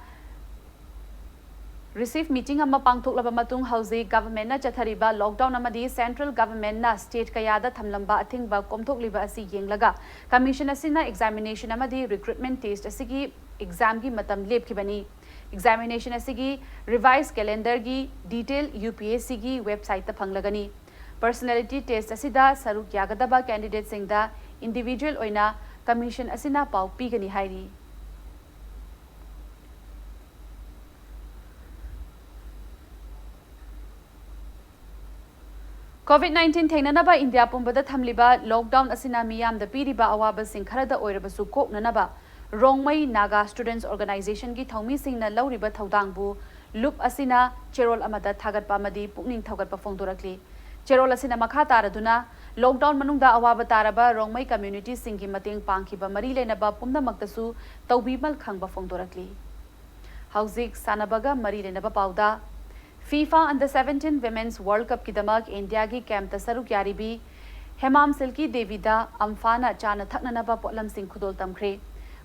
receive meeting ꯑꯃ ꯄꯥꯡꯊꯣꯛꯂꯕ ꯃꯇꯨꯡ, ꯍꯧꯖꯤꯛ governmentꯅ ꯆꯠꯊꯔꯤꯕ lockdown ꯑꯃꯗꯤ central governmentꯅ state ꯀꯌꯥꯗ ꯊꯝꯂꯝꯕ ꯑꯊꯤꯡꯕ ꯀꯣꯝꯊꯣꯛꯂꯤꯕ ꯑꯁꯤ ꯌꯦꯡꯂꯒ, commission ꯑꯁꯤꯅ examination ꯑꯃꯗꯤ recruitment test ꯑꯁꯤꯒꯤ examꯒꯤ ꯃꯇꯝ ꯂꯦꯞꯈꯤꯕꯅꯤ꯫ Examination ꯑꯁꯤꯒꯤ revised calendarꯒꯤ detail UPSCꯒꯤ websiteꯇ ꯐꯪꯂꯒꯅꯤ꯫ Personality test ꯑꯁꯤꯗ ꯁꯔꯨꯛ ꯌꯥꯒꯗꯕ candidateꯁꯤꯡꯗ individual ꯑꯣꯏꯅ commission ꯑꯁꯤꯅ ꯄꯥꯎ ꯄꯤꯒꯅꯤ ꯍꯥꯏꯔꯤ꯫ COVID nineteen ꯊꯦꯡꯅꯅꯕ ꯏꯟꯗꯤꯌꯥ ꯄꯨꯝꯕꯗ ꯊꯝꯂꯤꯕ lockdown ꯑꯁꯤꯅ ꯃꯤꯌꯥꯝꯗ ꯄꯤꯔꯤꯕ ꯑꯋꯥꯕꯁꯤꯡ ꯈꯔꯗ ꯑꯣꯏꯔꯕꯁꯨ ꯀꯣꯛꯅꯅꯕ ꯔꯣꯡꯃꯩ ꯅꯥꯒꯥ Students Organizationꯒꯤ ꯊꯧꯃꯤꯁꯤꯡꯅ ꯂꯧꯔꯤꯕ ꯊꯧꯗꯥꯡꯕꯨ ꯂꯨꯞ ꯑꯁꯤꯅ ꯆꯦꯔꯣꯜ ꯑꯃꯗ ꯊꯥꯒꯠꯄ ꯑꯃꯗꯤ ꯄꯨꯛꯅꯤꯡ ꯊꯧꯒꯠꯄ ꯐꯣꯡꯗꯣꯔꯛꯂꯤ꯫ ꯆꯦꯔꯣꯜ ꯑꯁꯤꯅ ꯃꯈꯥ ꯇꯥꯔꯗꯨꯅ, lockdown ꯃꯅꯨꯡꯗ ꯑꯋꯥꯕ ꯇꯥꯔꯕ ꯔꯣꯡꯃꯩ communityꯁꯤꯡꯒꯤ ꯃꯇꯦꯡ ꯄꯥꯡꯈꯤꯕ ꯃꯔꯤ ꯂꯩꯅꯕ ꯄꯨꯝꯅꯃꯛꯇꯁꯨ ꯇꯧꯕꯤꯃꯜ ꯈꯪꯕ ꯐꯣꯡꯗꯣꯔꯛꯂꯤ꯫ ꯍꯧꯖꯤꯛ ꯁꯥꯟꯅꯕꯒ ꯃꯔꯤ ꯂꯩꯅꯕ ꯄꯥꯎꯗ, FIFA Under seventeen Women's World Cupꯀꯤꯗꯃꯛ ꯏꯟꯗꯤꯌꯥꯒꯤ campꯇ ꯁꯔꯨꯛ ꯌꯥꯔꯤꯕꯤ ꯍꯦꯃꯥꯝ ꯁꯤꯜꯀꯤ ꯗꯦꯕꯤꯗ ꯑꯝꯐꯥꯅ ꯆꯥꯅ ꯊꯛꯅꯅꯕ ꯄꯣꯠꯂꯝꯁꯤꯡ ꯈꯨꯗꯣꯜ ꯇꯝꯈ꯭ꯔꯦ꯫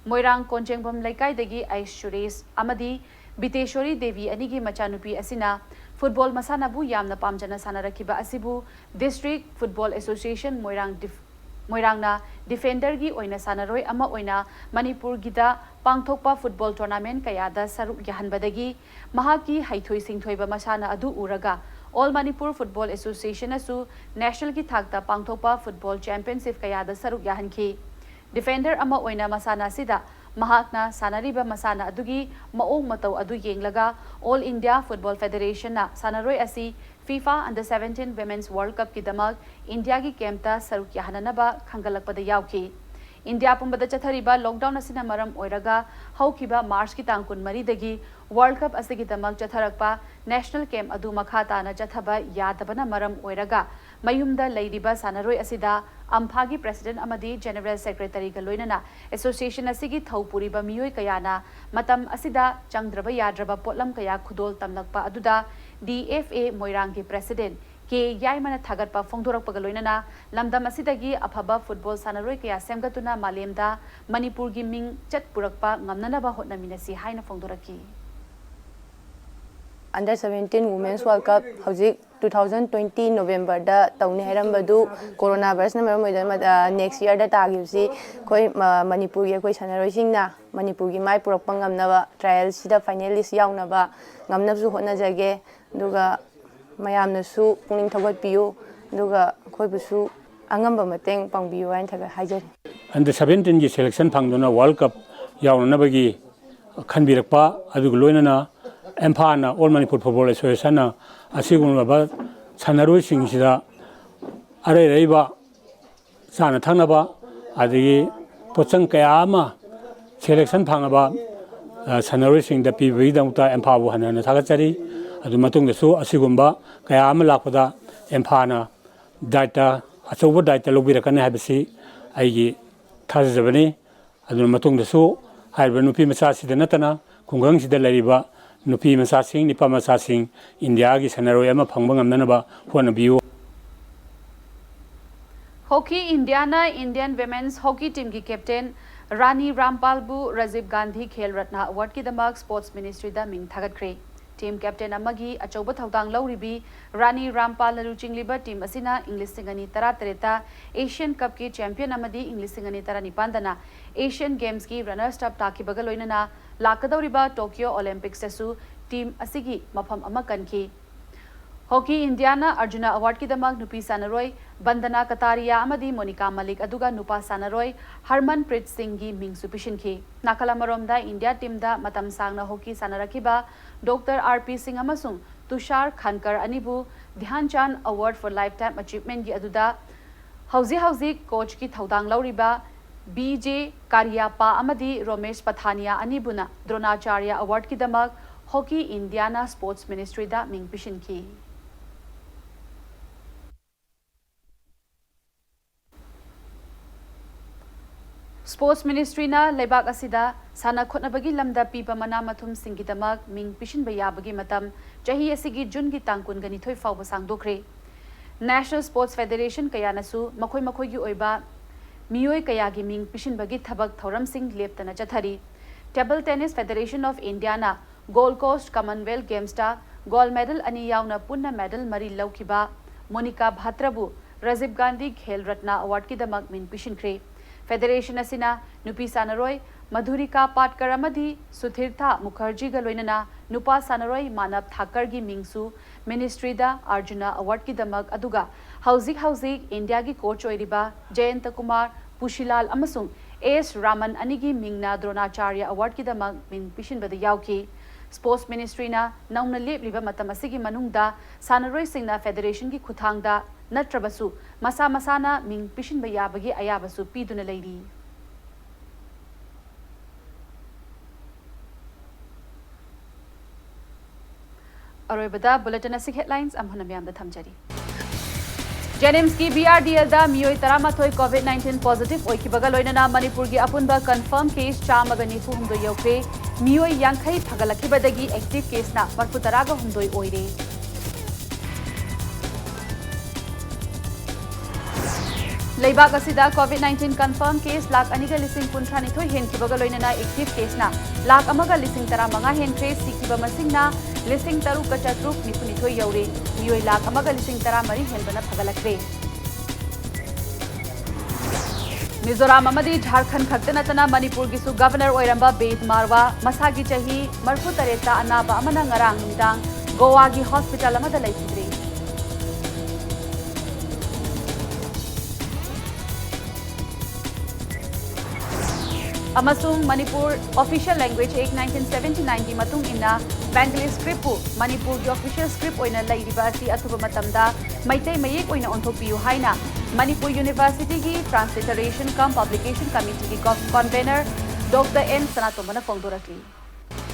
ꯃꯣꯏꯔꯥꯡ ꯀꯣꯟꯖꯦꯡꯕꯝ ꯂꯩꯀꯥꯏꯗꯒꯤ ꯑꯩꯁ ꯁꯨꯔꯦꯁ ꯑꯃꯗꯤ ꯕꯤꯇꯦꯁꯣꯔꯤ ꯗꯦꯕꯤ ꯑꯅꯤꯒꯤ ꯃꯆꯥꯅꯨꯄꯤ ꯑꯁꯤꯅ football ꯃꯁꯥꯟꯅꯕꯨ ꯌꯥꯝꯅ ꯄꯥꯝꯖꯅ ꯁꯥꯟꯅꯔꯛꯈꯤꯕ ꯑꯁꯤꯕꯨ District Football Association ꯃꯣꯏꯔꯥꯡ dif-, ꯃꯣꯏꯔꯥꯡꯅ defenderꯒꯤ ꯑꯣꯏꯅ ꯁꯥꯟꯅꯔꯣꯏ ꯑꯃ ꯑꯣꯏꯅ ꯃꯅꯤꯄꯨꯔꯒꯤꯗ ꯄꯥꯡꯊꯣꯛꯄ football tournament ꯀꯌꯥꯗ ꯁꯔꯨꯛ ꯌꯥꯍꯟꯕꯗꯒꯤ ꯃꯍꯥꯛꯀꯤ ꯍꯩꯊꯣꯏ ꯁꯤꯡꯊꯣꯏꯕ ꯃꯁꯥꯟꯅ ꯑꯗꯨ ꯎꯔꯒ All Manipur Football Associationꯅꯁꯨ nationalꯒꯤ ꯊꯥꯛꯇ ꯄꯥꯡꯊꯣꯛꯄ football championship ꯀꯌꯥꯗ ꯁꯔꯨꯛ ꯌꯥꯍꯟꯈꯤ꯫ Defender ꯑꯃ ꯑꯣꯏꯅ ꯃꯁꯥꯟꯅ ꯑꯁꯤꯗ ꯃꯍꯥꯛꯅ ꯁꯥꯟꯅꯔꯤꯕ ꯃꯁꯥꯟꯅ ꯑꯗꯨꯒꯤ ꯃꯑꯣꯡ ꯃꯇꯧ ꯑꯗꯨ ꯌꯦꯡꯂꯒ All India Football Federationꯅ ꯁꯥꯟꯅꯔꯣꯏ ꯑꯁꯤ FIFA Under seventeen Women's World Cupꯀꯤꯗꯃꯛ ꯏꯟꯗꯤꯌꯥꯒꯤ campꯇ ꯁꯔꯨꯛ ꯌꯥꯍꯟꯅꯅꯕ ꯈꯪꯒꯠꯂꯛꯄꯗ ꯌꯥꯎꯈꯤ꯫ ꯏꯟꯗꯤꯌꯥ ꯄꯨꯝꯕꯗ ꯆꯠꯊꯔꯤꯕ lockdown ꯑꯁꯤꯅ ꯃꯔꯝ ꯑꯣꯏꯔꯒ ꯍꯧꯈꯤꯕ Marchꯀꯤ ꯇꯥꯡ ꯀꯨꯟꯃꯔꯤꯗꯒꯤ World Cup ꯑꯁꯤꯒꯤꯗꯃꯛ ꯆꯠꯊꯔꯛꯄ national camp ꯑꯗꯨ ꯃꯈꯥ ꯇꯥꯅ ꯆꯠꯊꯕ ꯌꯥꯗꯕꯅ ꯃꯔꯝ ꯑꯣꯏꯔꯒ ꯃꯌꯨꯝꯗ ꯂꯩꯔꯤꯕ ꯁꯥꯟꯅꯔꯣꯏ ꯑꯁꯤꯗ ꯑꯝꯐꯥꯒꯤ president ꯑꯃꯗꯤ general secretaryꯒ ꯂꯣꯏꯅꯅ association ꯑꯁꯤꯒꯤ ꯊꯧ ꯄꯨꯔꯤꯕ ꯃꯤꯑꯣꯏ ꯀꯌꯥꯅ ꯃꯇꯝ ꯑꯁꯤꯗ ꯆꯪꯗ꯭ꯔꯕ ꯌꯥꯗ꯭ꯔꯕ ꯄꯣꯠꯂꯝ ꯀꯌꯥ ꯈꯨꯗꯣꯜ ꯇꯝꯂꯛꯄ ꯑꯗꯨꯗ D F A ꯃꯣꯏꯔꯥꯡꯒꯤ president ꯀꯦ ꯌꯥꯏꯃꯅ ꯊꯥꯒꯠꯄ ꯐꯣꯡꯗꯣꯔꯛꯄꯒ ꯂꯣꯏꯅꯅ ꯂꯝꯗꯝ ꯑꯁꯤꯗꯒꯤ ꯑꯐꯕ football ꯁꯥꯟꯅꯔꯣꯏ ꯀꯌꯥ ꯁꯦꯝꯒꯠꯇꯨꯅ ꯃꯥꯂꯦꯝꯗ ꯃꯅꯤꯄꯨꯔꯒꯤ ꯃꯤꯡ ꯆꯠ ꯄꯨꯔꯛꯄ ꯉꯝꯅꯅꯕ ꯍꯣꯠꯅꯃꯤꯟꯅꯁꯤ ꯍꯥꯏꯅ ꯐꯣꯡꯗꯣꯔꯛꯈꯤ꯫ Under seventeen Women's World Cup ꯍꯧꯖꯤꯛ two thousand twenty Novemberꯗ ꯇꯧꯅꯤ ꯍꯥꯏꯔꯝꯕꯗꯨ corona virusꯅ ꯃꯔꯝ ꯑꯣꯏꯗꯨꯅ next yearꯗ ꯇꯥꯈꯤꯕꯁꯤ ꯑꯩꯈꯣꯏ ꯃꯅꯤꯄꯨꯔꯒꯤ ꯑꯩꯈꯣꯏ ꯁꯥꯟꯅꯔꯣꯏꯁꯤꯡꯅ ꯃꯅꯤꯄꯨꯔꯒꯤ ꯃꯥꯏ ꯄꯨꯔꯛꯄ ꯉꯝꯅꯕ trialꯁꯤꯗ finalist ꯌꯥꯎꯅꯕ ꯉꯝꯅꯕꯁꯨ ꯍꯣꯠꯅꯖꯒꯦ꯫ ꯑꯗꯨꯒ ꯃꯌꯥꯝꯅꯁꯨ ꯄꯨꯛꯅꯤꯡ ꯊꯧꯒꯠꯄꯤꯌꯨ, ꯑꯗꯨꯒ ꯑꯩꯈꯣꯏꯕꯨꯁꯨ ꯑꯉꯝꯕ ꯃꯇꯦꯡ ꯄꯥꯡꯕꯤꯌꯨ ꯍꯥꯏꯅ ꯊꯥꯒꯠ-, ꯍꯥꯏꯖꯔꯤ꯫ Under seventeenꯒꯤ selection ꯐꯪꯗꯨꯅ World Cup ꯌꯥꯎꯅꯅꯕꯒꯤ ꯈꯟꯕꯤꯔꯛꯄ, ꯑꯗꯨꯒ ꯂꯣꯏꯅꯅ ꯏꯝꯐꯥꯜꯅ All Manipur Football Associationꯅ ꯑꯁꯤꯒꯨꯝꯂꯕ ꯁꯥꯟꯅꯔꯣꯏꯁꯤꯡꯁꯤꯗ ꯑꯔꯩ ꯑꯔꯩꯕ ꯆꯥꯅ ꯊꯛꯅꯕ ꯑꯗꯒꯤ ꯄꯣꯠꯆꯪ ꯀꯌꯥ ꯑꯃ selection ꯐꯪꯂꯕ ꯁꯥꯟꯅꯔꯣꯏꯁꯤꯡꯗ ꯄꯤꯕꯒꯤꯗꯃꯛꯇ ꯏꯝꯐꯥꯜꯕꯨ ꯍꯟꯅ ꯍꯟꯅ ꯊꯥꯒꯠꯆꯔꯤ꯫ ꯑꯗꯨ ꯃꯇꯨꯡꯗꯁꯨ ꯑꯁꯤꯒꯨꯝꯕ ꯀꯌꯥ ꯑꯃ ꯂꯥꯛꯄꯗ ꯏꯝꯐꯥꯜꯅ ꯗꯥꯏꯇ, ꯑꯆꯧꯕ ꯗꯥꯏꯇ ꯂꯧꯕꯤꯔꯛꯀꯅꯤ ꯍꯥꯏꯕꯁꯤ ꯑꯩꯒꯤ ꯊꯥꯖꯖꯕꯅꯤ꯫ ꯑꯗꯨꯅ ꯃꯇꯨꯡꯗꯁꯨ ꯍꯥꯏꯔꯤꯕ ꯅꯨꯄꯤ ꯃꯆꯥꯁꯤꯗ ꯅꯠꯇꯅ ꯈꯨꯡꯒꯪꯁꯤꯗ ꯂꯩꯔꯤꯕ ꯅꯨꯄꯤ ꯃꯆꯥꯁꯤꯡ, ꯅꯨꯄꯥ ꯃꯆꯥꯁꯤꯡ ꯏꯟꯗꯤꯌꯥꯒꯤ ꯁꯥꯟꯅꯔꯣꯏ ꯑꯃ ꯐꯪꯕ ꯉꯝꯅꯅꯕ ꯍꯣꯠꯅꯕꯤꯌꯨ꯫ Hockey Indiaꯅ Indian Women's Hockey Teamꯒꯤ captain ꯔꯥꯅꯤ ꯔꯥꯝꯄꯥꯜꯕꯨ ꯔꯥꯖꯤꯕ ꯒꯥꯟꯙꯤ ꯈꯦꯜ ꯔꯠꯅ Awardꯀꯤꯗꯃꯛ Sports Ministryꯗ ꯃꯤꯡ ꯊꯥꯒꯠꯈ꯭ꯔꯦ꯫ Team captain ꯑꯃꯒꯤ ꯑꯆꯧꯕ ꯊꯧꯗꯥꯡ ꯂꯧꯔꯤꯕꯤ ꯔꯥꯅꯤ ꯔꯥꯝꯄꯥꯜꯅ ꯂꯨꯆꯤꯡꯂꯤꯕ team ꯑꯁꯤꯅ ꯏꯪ ꯂꯤꯁꯤꯡ ꯑꯅꯤ ꯇꯔꯥꯇꯔꯦꯠꯇ Asian Cupꯀꯤ champion ꯑꯃꯗꯤ ꯏꯪ ꯂꯤꯁꯤꯡ ꯑꯅꯤ ꯇꯔꯥꯅꯤꯄꯥꯟꯗꯅ Asian Gamesꯀꯤ runners up ꯇꯥꯈꯤꯕꯒ ꯂꯣꯏꯅꯅ ꯂꯥꯛꯀꯗꯧꯔꯤꯕ Tokyo Olympicsꯇꯁꯨ team ꯑꯁꯤꯒꯤ ꯃꯐꯝ ꯑꯃ ꯀꯟꯈꯤ꯫ Hockey Indiaꯅ Arjuna Awardꯀꯤꯗꯃꯛ ꯅꯨꯄꯤ ꯁꯥꯟꯅꯔꯣꯏ ꯕꯟꯗꯅꯥ ꯀꯇꯥꯔꯤꯌꯥ ꯑꯃꯗꯤ ꯃꯣꯅꯤꯀꯥ ꯃꯂꯤꯛ ꯑꯗꯨꯒ ꯅꯨꯄꯥ ꯁꯥꯟꯅꯔꯣꯏ ꯍꯔꯃꯟꯄ꯭ꯔꯤꯠ ꯁꯤꯡꯒꯤ ꯃꯤꯡꯁꯨ ꯄꯤꯁꯤꯟꯈꯤ꯫ ꯅꯥꯀꯜ ꯑꯃꯔꯣꯝꯗ India teamꯗ ꯃꯇꯝ ꯁꯥꯡꯅ hockey ꯁꯥꯟꯅꯔꯛꯈꯤꯕ Doctor R P Singh ꯑꯃꯁꯨꯡ ꯇꯨꯁꯥꯔ ꯈꯥꯟꯀꯔ ꯑꯅꯤꯕꯨ ꯙ꯭ꯌꯥꯟ ꯆꯥꯟ Award for Lifetime Achievementꯀꯤ ꯑꯗꯨꯗ ꯍꯧꯖꯤꯛ ꯍꯧꯖꯤꯛ coachꯀꯤ ꯊꯧꯗꯥꯡ ꯂꯧꯔꯤꯕ ꯕꯤ ꯖꯦ ꯀꯥꯔꯤꯌꯥꯄꯥ ꯑꯃꯗꯤ ꯔꯣꯃꯦꯁ ꯄꯊꯥꯅꯤꯌꯥ ꯑꯅꯤꯕꯨꯅ ꯗ꯭ꯔꯣꯅꯥꯆꯥꯔꯌ ꯑꯦꯋꯥꯔꯗꯀꯤꯗꯃꯛ ꯍꯣꯀꯤ ꯏꯟꯗꯤꯌꯥꯅ ꯁ꯭ꯄꯣꯔꯠꯁ ꯃꯤꯅꯤꯁꯇ꯭ꯔꯤꯗ ꯃꯤꯡ ꯄꯤꯁꯤꯟꯈꯤ꯫ ꯁ꯭ꯄꯣꯔꯠꯁ ꯃꯤꯅꯤꯁꯇ꯭ꯔꯤꯅ ꯂꯩꯕꯥꯛ ꯑꯁꯤꯗ ꯁꯥꯟꯅ ꯈꯣꯠꯅꯕꯒꯤ ꯂꯝꯗ ꯄꯤꯕ ꯃꯅꯥ ꯃꯊꯨꯝꯁꯤꯡꯒꯤꯗꯃꯛ ꯃꯤꯡ ꯄꯤꯁꯤꯟꯕ ꯌꯥꯕꯒꯤ ꯃꯇꯝ ꯆꯍꯤ ꯑꯁꯤꯒꯤ ꯖꯨꯟꯒꯤ ꯇꯥꯡ ꯀꯨꯟꯒ ꯅꯤꯊꯣꯏ ꯐꯥꯎꯕ ꯁꯥꯡꯗꯣꯛꯈ꯭ꯔꯦ꯫ ꯅꯦꯁꯅꯦꯜ ꯁ꯭ꯄꯣꯔꯠꯁ ꯐꯦꯗꯦꯔꯦꯁꯟ ꯀꯌꯥꯅꯁꯨ ꯃꯈꯣꯏ ꯃꯈꯣꯏꯒꯤ ꯑꯣꯏꯕ ꯃꯤꯑꯣꯏ ꯀꯌꯥꯒꯤ ꯃꯤꯡ ꯄꯤꯁꯤꯟꯕꯒꯤ ꯊꯕꯛ ꯊꯧꯔꯝꯁꯤꯡ ꯂꯦꯞꯇꯅ ꯆꯠꯊꯔꯤ꯫ ꯇꯦꯕꯜ ꯇꯦꯅꯤꯁ ꯐꯦꯗꯦꯔꯦꯁꯟ ꯑꯣꯐ ꯏꯟꯗꯤꯌꯥꯅ ꯒꯣꯜꯗ ꯀꯣꯁ꯭ꯠ ꯀꯃꯟꯋꯦꯜꯊ ꯒꯦꯝꯁꯇ ꯒꯣꯜꯗ ꯃꯦꯗꯜ ꯑꯅꯤ ꯌꯥꯎꯅ ꯄꯨꯟꯅ ꯃꯦꯗꯜ ꯃꯔꯤ ꯂꯧꯈꯤꯕ ꯃꯣꯅꯤꯀꯥ ꯚꯥꯇ꯭ꯔꯕꯨ ꯔꯥꯖꯤꯕ ꯒꯥꯟꯙꯤ ꯈꯦꯜ ꯔꯠꯅ ꯑꯦꯋꯥꯔꯗꯀꯤꯗꯃꯛ ꯃꯤꯡ ꯄꯤꯁꯤꯟꯈ꯭ꯔꯦ꯫ ꯐꯦꯗꯦꯔꯦꯁꯟ ꯑꯁꯤꯅ ꯅꯨꯄꯤ ꯁꯥꯟꯅꯔꯣꯏ ꯃꯙꯨꯔꯤꯀꯥ ꯄꯥꯠꯀꯔ ꯑꯃꯗꯤ ꯁꯨꯊꯤꯔꯊ ꯃꯨꯈꯔꯖꯤꯒ ꯂꯣꯏꯅꯅ ꯅꯨꯄꯥ ꯁꯥꯟꯅꯔꯣꯏ ꯃꯥꯅꯕ ꯊꯥꯀꯔꯒꯤ ꯃꯤꯡꯁꯨ ꯃꯤꯅꯤꯁꯇ꯭ꯔꯤꯗ ꯑꯔꯖꯨꯅ ꯑꯦꯋꯥꯔꯗꯀꯤꯗꯃꯛ, ꯑꯗꯨꯒ ꯍꯧꯖꯤꯛ ꯍꯧꯖꯤꯛ ꯏꯟꯗꯤꯌꯥꯒꯤ ꯀꯣꯆ ꯑꯣꯏꯔꯤꯕ ꯖꯌꯟꯇ ꯀꯨꯃꯥꯔ ꯄꯨꯁꯤꯂꯥꯜ ꯑꯃꯁꯨꯡ ꯑꯦꯁ ꯔꯥꯃꯟ ꯑꯅꯤꯒꯤ ꯃꯤꯡꯅ ꯗ꯭ꯔꯣꯅꯥꯆꯥꯔꯌ ꯑꯦꯋꯥꯔꯗꯀꯤꯗꯃꯛ ꯃꯤꯡ ꯄꯤꯁꯤꯟꯕꯗ ꯌꯥꯎꯈꯤ꯫ ꯁ꯭ꯄꯣꯔꯠꯁ ꯃꯤꯅꯤꯁꯇ꯭ꯔꯤꯅ ꯅꯧꯅ ꯂꯦꯞꯂꯤꯕ ꯃꯇꯝ ꯑꯁꯤꯒꯤ ꯃꯅꯨꯡꯗ ꯁꯥꯟꯅꯔꯣꯏꯁꯤꯡꯅ ꯐꯦꯗꯦꯔꯦꯁꯟꯒꯤ ꯈꯨꯠꯊꯥꯡꯗ ꯅꯠꯇ꯭ꯔꯕꯁꯨ ꯃꯁꯥ ꯃꯁꯥꯅ ꯃꯤꯡ ꯄꯤꯁꯤꯟꯕ ꯌꯥꯕꯒꯤ ꯑꯌꯥꯕꯁꯨ ꯄꯤꯗꯨꯅ ꯂꯩꯔꯤ꯫ ꯑꯔꯣꯏꯕꯗ ꯕꯨꯂꯦꯇꯤꯟ ꯑꯁꯤꯒꯤ ꯍꯦꯗꯂꯥꯏꯟꯁ ꯑꯃꯨꯛ ꯍꯟꯅ ꯃꯌꯥꯝꯗ ꯊꯝꯖꯔꯤ꯫ ꯖꯦꯅꯤꯝꯁꯀꯤ ꯕꯤ ꯑꯥꯔ ꯗꯤ ꯑꯦꯜꯗ ꯃꯤꯑꯣꯏ ꯇꯔꯥꯃꯥꯊꯣꯏ ꯀꯣꯚꯤꯗ ꯅꯥꯏꯟꯇꯤꯟ ꯄꯣꯖꯤꯇꯤꯚ ꯑꯣꯏꯈꯤꯕꯒ ꯂꯣꯏꯅꯅ ꯃꯅꯤꯄꯨꯔꯒꯤ ꯑꯄꯨꯟꯕ ꯀꯟꯐꯥꯔꯝ ꯀꯦꯁ ꯆꯥꯝꯃꯒ ꯅꯤꯐꯨ ꯍꯨꯝꯗꯣꯏ ꯌꯧꯈ꯭ꯔꯦ꯫ ꯃꯤꯑꯣꯏ ꯌꯥꯡꯈꯩ ꯐꯒꯠꯂꯛꯈꯤꯕꯗꯒꯤ ꯑꯦꯛꯇꯤꯚ ꯀꯦꯁꯅ ꯃꯔꯐꯨ ꯇꯔꯥꯒ ꯍꯨꯝꯗꯣꯏ ꯑꯣꯏꯔꯦ꯫ ꯂꯩꯕꯥꯛ ꯑꯁꯤꯗ covid nineteen confirm case lakh ꯑꯅꯤꯒ ꯂꯤꯁꯤꯡ ꯀꯨꯟꯊ꯭ꯔꯥꯅꯤꯊꯣꯏ ꯍꯦꯟꯈꯤꯕꯒ ꯂꯣꯏꯅꯅ ꯑꯦꯛꯇꯤꯚ ꯀꯦꯁꯅ ꯂꯥꯈ ꯑꯃꯒ ꯂꯤꯁꯤꯡ ꯇꯔꯥꯃꯉꯥ ꯍꯦꯟꯈ꯭ꯔꯦ꯫ ꯁꯤꯈꯤꯕ ꯃꯁꯤꯡꯅ ꯂꯤꯁꯤꯡ ꯇꯔꯨꯛꯀ ꯆꯥꯇ꯭ꯔꯨꯛ ꯅꯤꯐꯨꯅꯤꯊꯣꯏ ꯌꯧꯔꯦ꯫ ꯃꯤꯑꯣꯏ ꯂꯥꯈ ꯑꯃꯒ ꯂꯤꯁꯤꯡ ꯇꯔꯥꯃꯔꯤ ꯍꯦꯟꯕꯅ ꯐꯒꯠꯂꯛꯈ꯭ꯔꯦ꯫ ꯃꯤꯖꯣꯔꯥꯝ ꯑꯃꯗꯤ ꯖꯥꯔꯈꯟꯗ ꯈꯛꯇ ꯅꯠꯇꯅ ꯃꯅꯤꯄꯨꯔꯒꯤꯁꯨ ꯒꯚꯔꯅꯔ ꯑꯣꯏꯔꯝꯕ ꯕꯦꯗ ꯃꯥꯔꯋꯥ ꯃꯁꯥꯒꯤ ꯆꯍꯤ ꯃꯔꯐꯨ ꯇꯔꯦꯠꯇ ꯑꯅꯥꯕ ꯑꯃꯅ ꯉꯔꯥꯡ ꯅꯨꯃꯤꯗꯥꯡ ꯒꯣꯋꯥꯒꯤ ꯍꯣꯁꯄꯤꯇꯥꯜ ꯑꯃꯗ ꯂꯩꯈꯤꯗ꯭ꯔꯦ꯫ ꯑꯃꯁꯨꯡ Manipur Official Language Act nineteen seventy nine ꯒꯤ ꯃꯇꯨꯡ ꯏꯟꯅ Bengali script ꯄꯨ ꯃꯅꯤꯄꯨꯔꯒꯤ official script ꯑꯣꯏꯅ ꯂꯩꯔꯤꯕ ꯑꯁꯤ ꯑꯊꯨꯕ ꯃꯇꯝꯗ ꯃꯩꯇꯩ ꯃꯌꯦꯛ ꯑꯣꯏꯅ ꯑꯣꯟꯊꯣꯛꯄꯤꯌꯨ ꯍꯥꯏꯅ ꯃꯅꯤꯄꯨꯔ University ꯒꯤ Transliteration cum Publication Committee ꯒꯤ co-, convener Doctor N ꯁꯅꯥꯇꯣꯝꯕꯅ ꯐꯣꯡꯗꯣꯔꯛꯂꯤ꯫